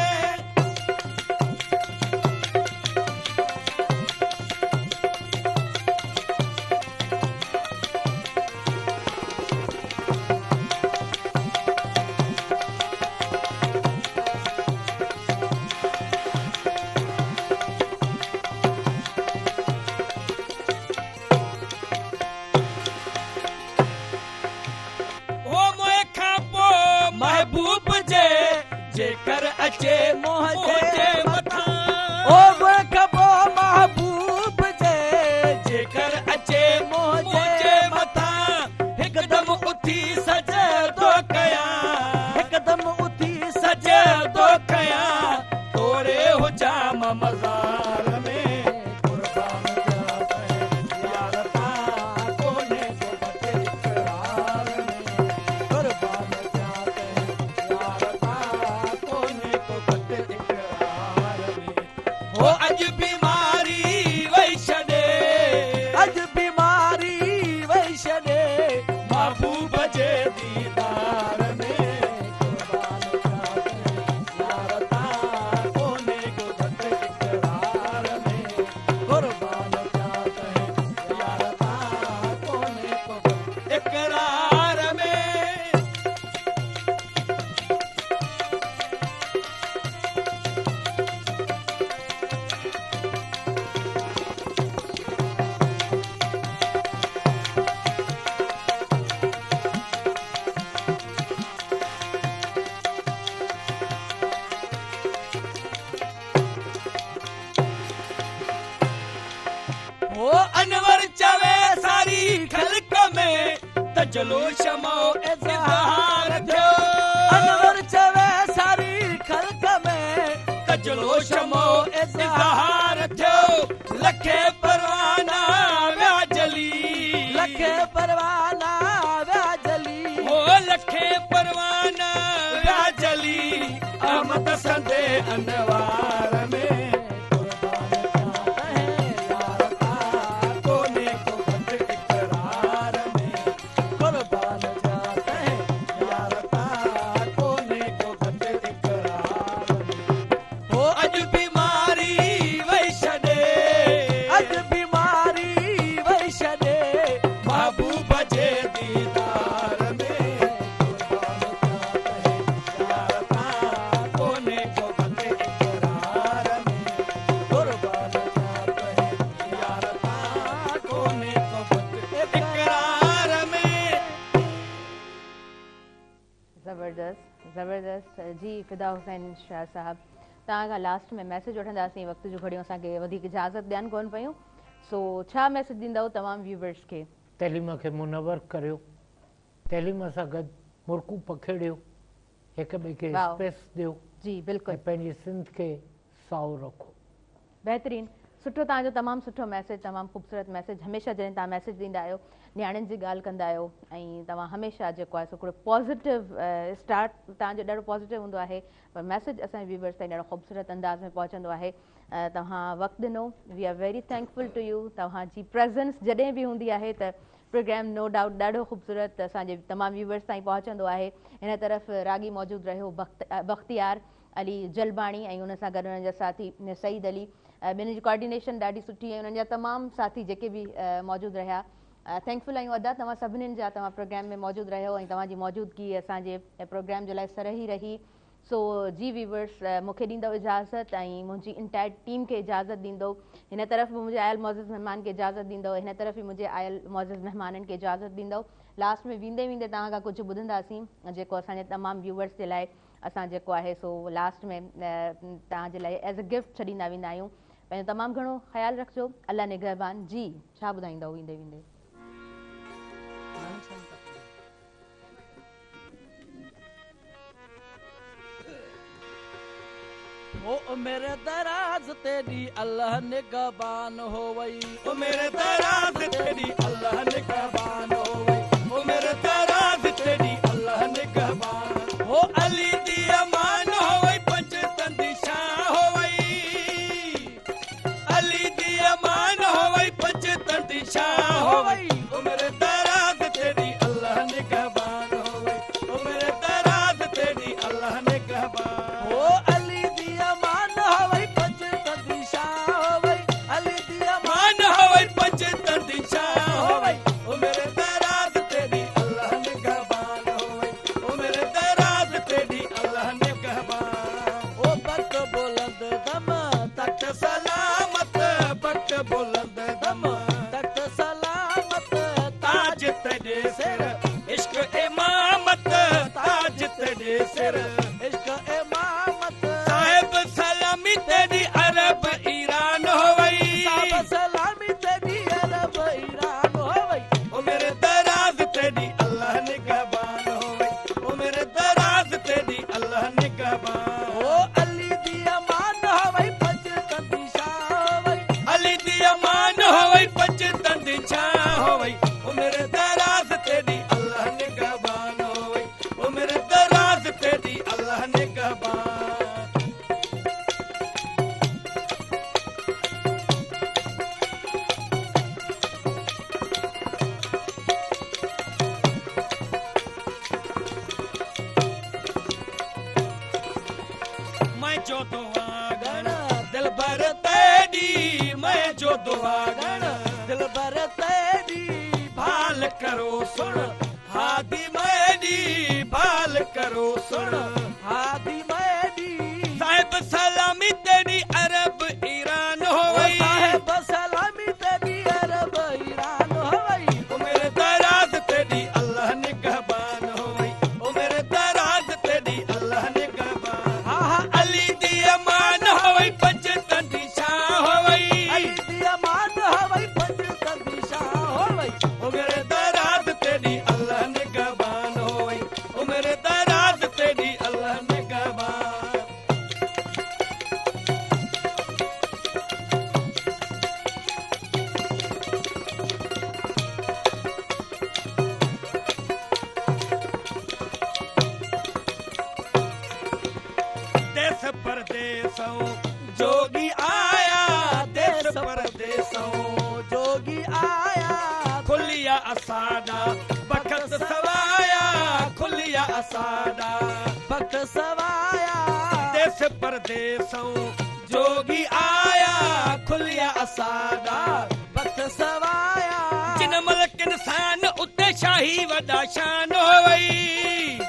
او مون کان پوءِ محبوب جي جيڪر اچي منهنجي منهنجي مٿان. او مون کان پوءِ محبوب جي جيڪر اچي منهنجي منهنجي مٿان. هڪدم اٿي سجدو ڪيان. هڪدم اٿي سجدو ڪيان. توڙي هجان مان مزار ۾. قربان ٿيان تنهن يار تان ڪونهي ڪو گهٽ اقرار ۾. قربان ٿيان تنهن يار تان ڪونهي ڪو گهٽ तजलो शमो इज़हार थियो। अनवर चवे सारी खल्क में तजलो शमो इज़हार थियो। लखे परवाना व्या जली, लखे परवाना व्या जली, हो लखे परवाना व्या जली। अहमद संदे अनवार में कुर्बान है यार ता कोने को घट इकरार में, कुर्बान जाते हैं यार ता कोने को घट इकरार में। हो अज बीमारी वही छॾे, अज बीमारी वही छॾे, महबूब जे दीदार में कुर्बान जाते हैं यार ता कोने को घट इकरार में, कुर्बान जाते हैं यार ता कोने को घट इकरार में। ज़बरदस्त ज़बरदस्त जी फिदा हुसैन शाह साहब, तव्हां खां लास्ट में मैसेज वठंदासीं, वक़्त जूं घड़ियूं असांखे वधीक इजाज़त ॾियनि कोन पयूं। सो छा मैसेज ॾींदव तमामु व्यूवर्स खे? तइलीम खे मुनवर करियो, तइलीम सां गॾु मुर्कूं पखेड़ियो, हिक ॿिए खे स्पेस ॾियो जी बिल्कुलु, ऐं पंहिंजी सिंध खे साओ रखो। बहितरीन, सुठो तव्हांजो तमामु सुठो मैसेज, तमामु ख़ूबसूरत मैसेज। हमेशह जॾहिं तव्हां मैसेज ॾींदा आहियो नियाणियुनि जी ॻाल्हि कंदा आहियो ऐं तव्हां हमेशह जेको आहे सो हिकिड़ो पॉज़िटिव स्टार्ट तव्हांजो ॾाढो पॉज़िटिव हूंदो आहे, पर मैसेज असांजे व्यूवर्स ताईं ॾाढो ख़ूबसूरत अंदाज़ में पहुचंदो आहे। तव्हां वक़्तु ॾिनो, we are very thankful to you. तव्हांजी प्रेज़ेंस जॾहिं बि हूंदी आहे त प्रोग्राम नो डाउट ॾाढो ख़ूबसूरत असांजे तमामु व्यूवर्स ताईं पहुचंदो आहे। हिन तरफ़ रागी मौजूदु रहियो बख़्तियार अली जलबाणी ऐं उन सां गॾु उन्हनि जा साथी सईद अली, ॿिन्हिनि जी कोऑर्डिनेशन ॾाढी सुठी ऐं उन्हनि जा तमामु साथी जेके बि मौजूदु रहिया। थैंकफुल आहियूं अदा तव्हां सभिनीनि जा, तव्हां प्रोग्राम में मौजूदु रहियो ऐं तव्हांजी मौजूदगी असांजे प्रोग्राम जे लाइ सरही रही। सो जी व्यूवर्स, मूंखे ॾींदव इजाज़त ऐं मुंहिंजी इंटायर टीम खे इजाज़त ॾींदो। हिन तरफ़ बि मुंहिंजे आयल मुअज़्ज़िज़ महिमान खे इजाज़त ॾींदव, हिन तरफ़ बि मुंहिंजे आयल मुअज़्ज़िज़ महिमाननि खे इजाज़त ॾींदव। लास्ट में वेंदे वेंदे तव्हां खां कुझु ॿुधंदासीं जेको असांजे तमामु व्यूवर्स जे लाइ असां जेको आहे सो लास्ट में तव्हांजे लाइ एज़ अ गिफ्ट छॾींदा वेंदा आहियूं। पंहिंजो तमामु घणो ख़्यालु रखिजो, अलाह निगहबान। जी छा ॿुधाईंदव वेंदे वेंदे? ओ मेरे दराज तेरी अल्लाह निगहबान हो वई, ओ मेरे दराज तेरी अल्लाह निगहबान हो वई, ओ मेरे दराज तेरी अल्लाह निगहबान हो। अली दी अमान हो वई, पंजतन दी शान हो वई, अली दी अमान हो वई, पंजतन दी शान हो वई। ओ मेरे दराज तेरी अल्लाह निगहबान हो वई, ओ मेरे दराज तेरी अल्लाह निगहबान हो। अली दी अमान हो वई, पंजतन दी शान हो वई, अली दी अमान हो वई, पंजतन दी शान हो वई। ओ मेरे दराज तेरी अल्लाह निगहबान हो वई, ओ मेरे दराज तेरी अल्लाह निगहबान। ओ बख्त बुलंद दम तख्त सलामत, बख्त बुलंद दम तख्त सलामत, ताज तेरे सिर इश्क इमामत, ताज तेरे सिर इश्क इमामत। साहिब सलामी तेरी अरब ईरान हो वई, साहिब सलामी तेरी अरब ईरान हो वई। ओ मेरे दराज तेरी अल्लाह निगहबान हो वई, ओ मेरे दराज तेरी अल्लाह निगहबान। ओ अली दी अमान हो वई, पंजतन दी शान हो वई, अली दी अमान हो वई, पंजतन दी शान हो वई। ओ मेरे दराज तेरी अल्लाह निगहबान हो वई, ओ मेरे दराज तेरी अल्लाह निगहबान। मैं जो दुआ गण दिल भर तेरी, मैं जो दुआ गण दिल भर तेरी, भाल करो सुन हादी मेरी, भाल करो सुन हादी मेरी। साहिब सलामी तेरी अरब ईरान हो वई, साहिब सलामी तेरी अरब ईरान हो वई। ओ मेरे दराज तेरी अल्लाह निगहबान हो वई, ओ मेरे दराज तेरी अल्लाह निगहबान। हा हा अली दी अमान हो वई, पंजतन दी शान हो वई, अली दी अमान हो वई, पंजतन दी शान हो वई। ओ मेरे दराज तेरी अल्लाह پرديسون جوڳي آيا، ديس پرديسون جوڳي آيا. کليا اساڏا بخت سوايا، کليا اساڏا بخت سوايا. ديس پرديسون جوڳي آيا، کليا اساڏا بخت سوايا. جن ملڪ انسان اتي شاهي وڏا شان هوئي.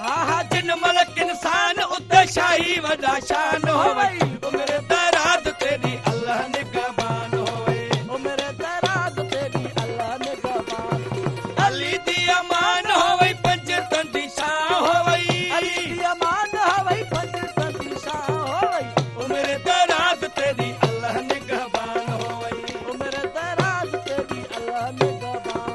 ها ها، جن ملڪ انسان اتي شاهي وڏا شان هوئي. عمر دراز تيڏي الله نگهبان هوئي، عمر دراز تيڏي الله نگهبان. علي the امان ہوئي، پنج تندي شاह ہوئي. علي the امان ہوئي، پنج تندي شاह ہوئي. عمر دراز تيڏي الله نگهبان ہوئي، عمر دراز تيڏي الله نگهبان.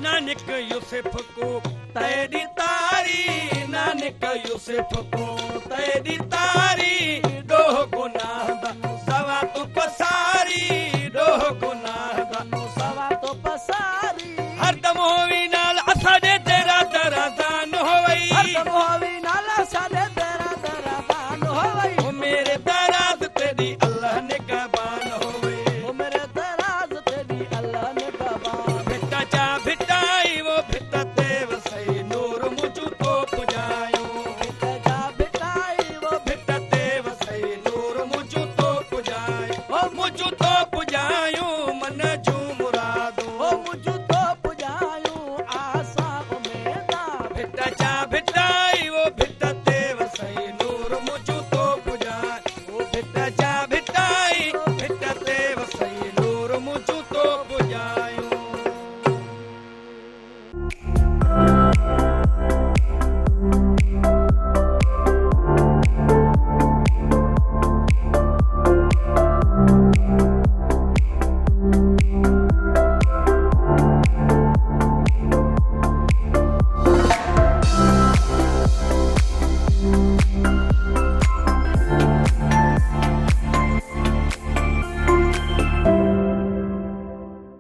نانڪ يوسف ڪو تيڏي تاري، نانڪ يوسف ڪو تيڏي تاري، ڏوهه گناهه دا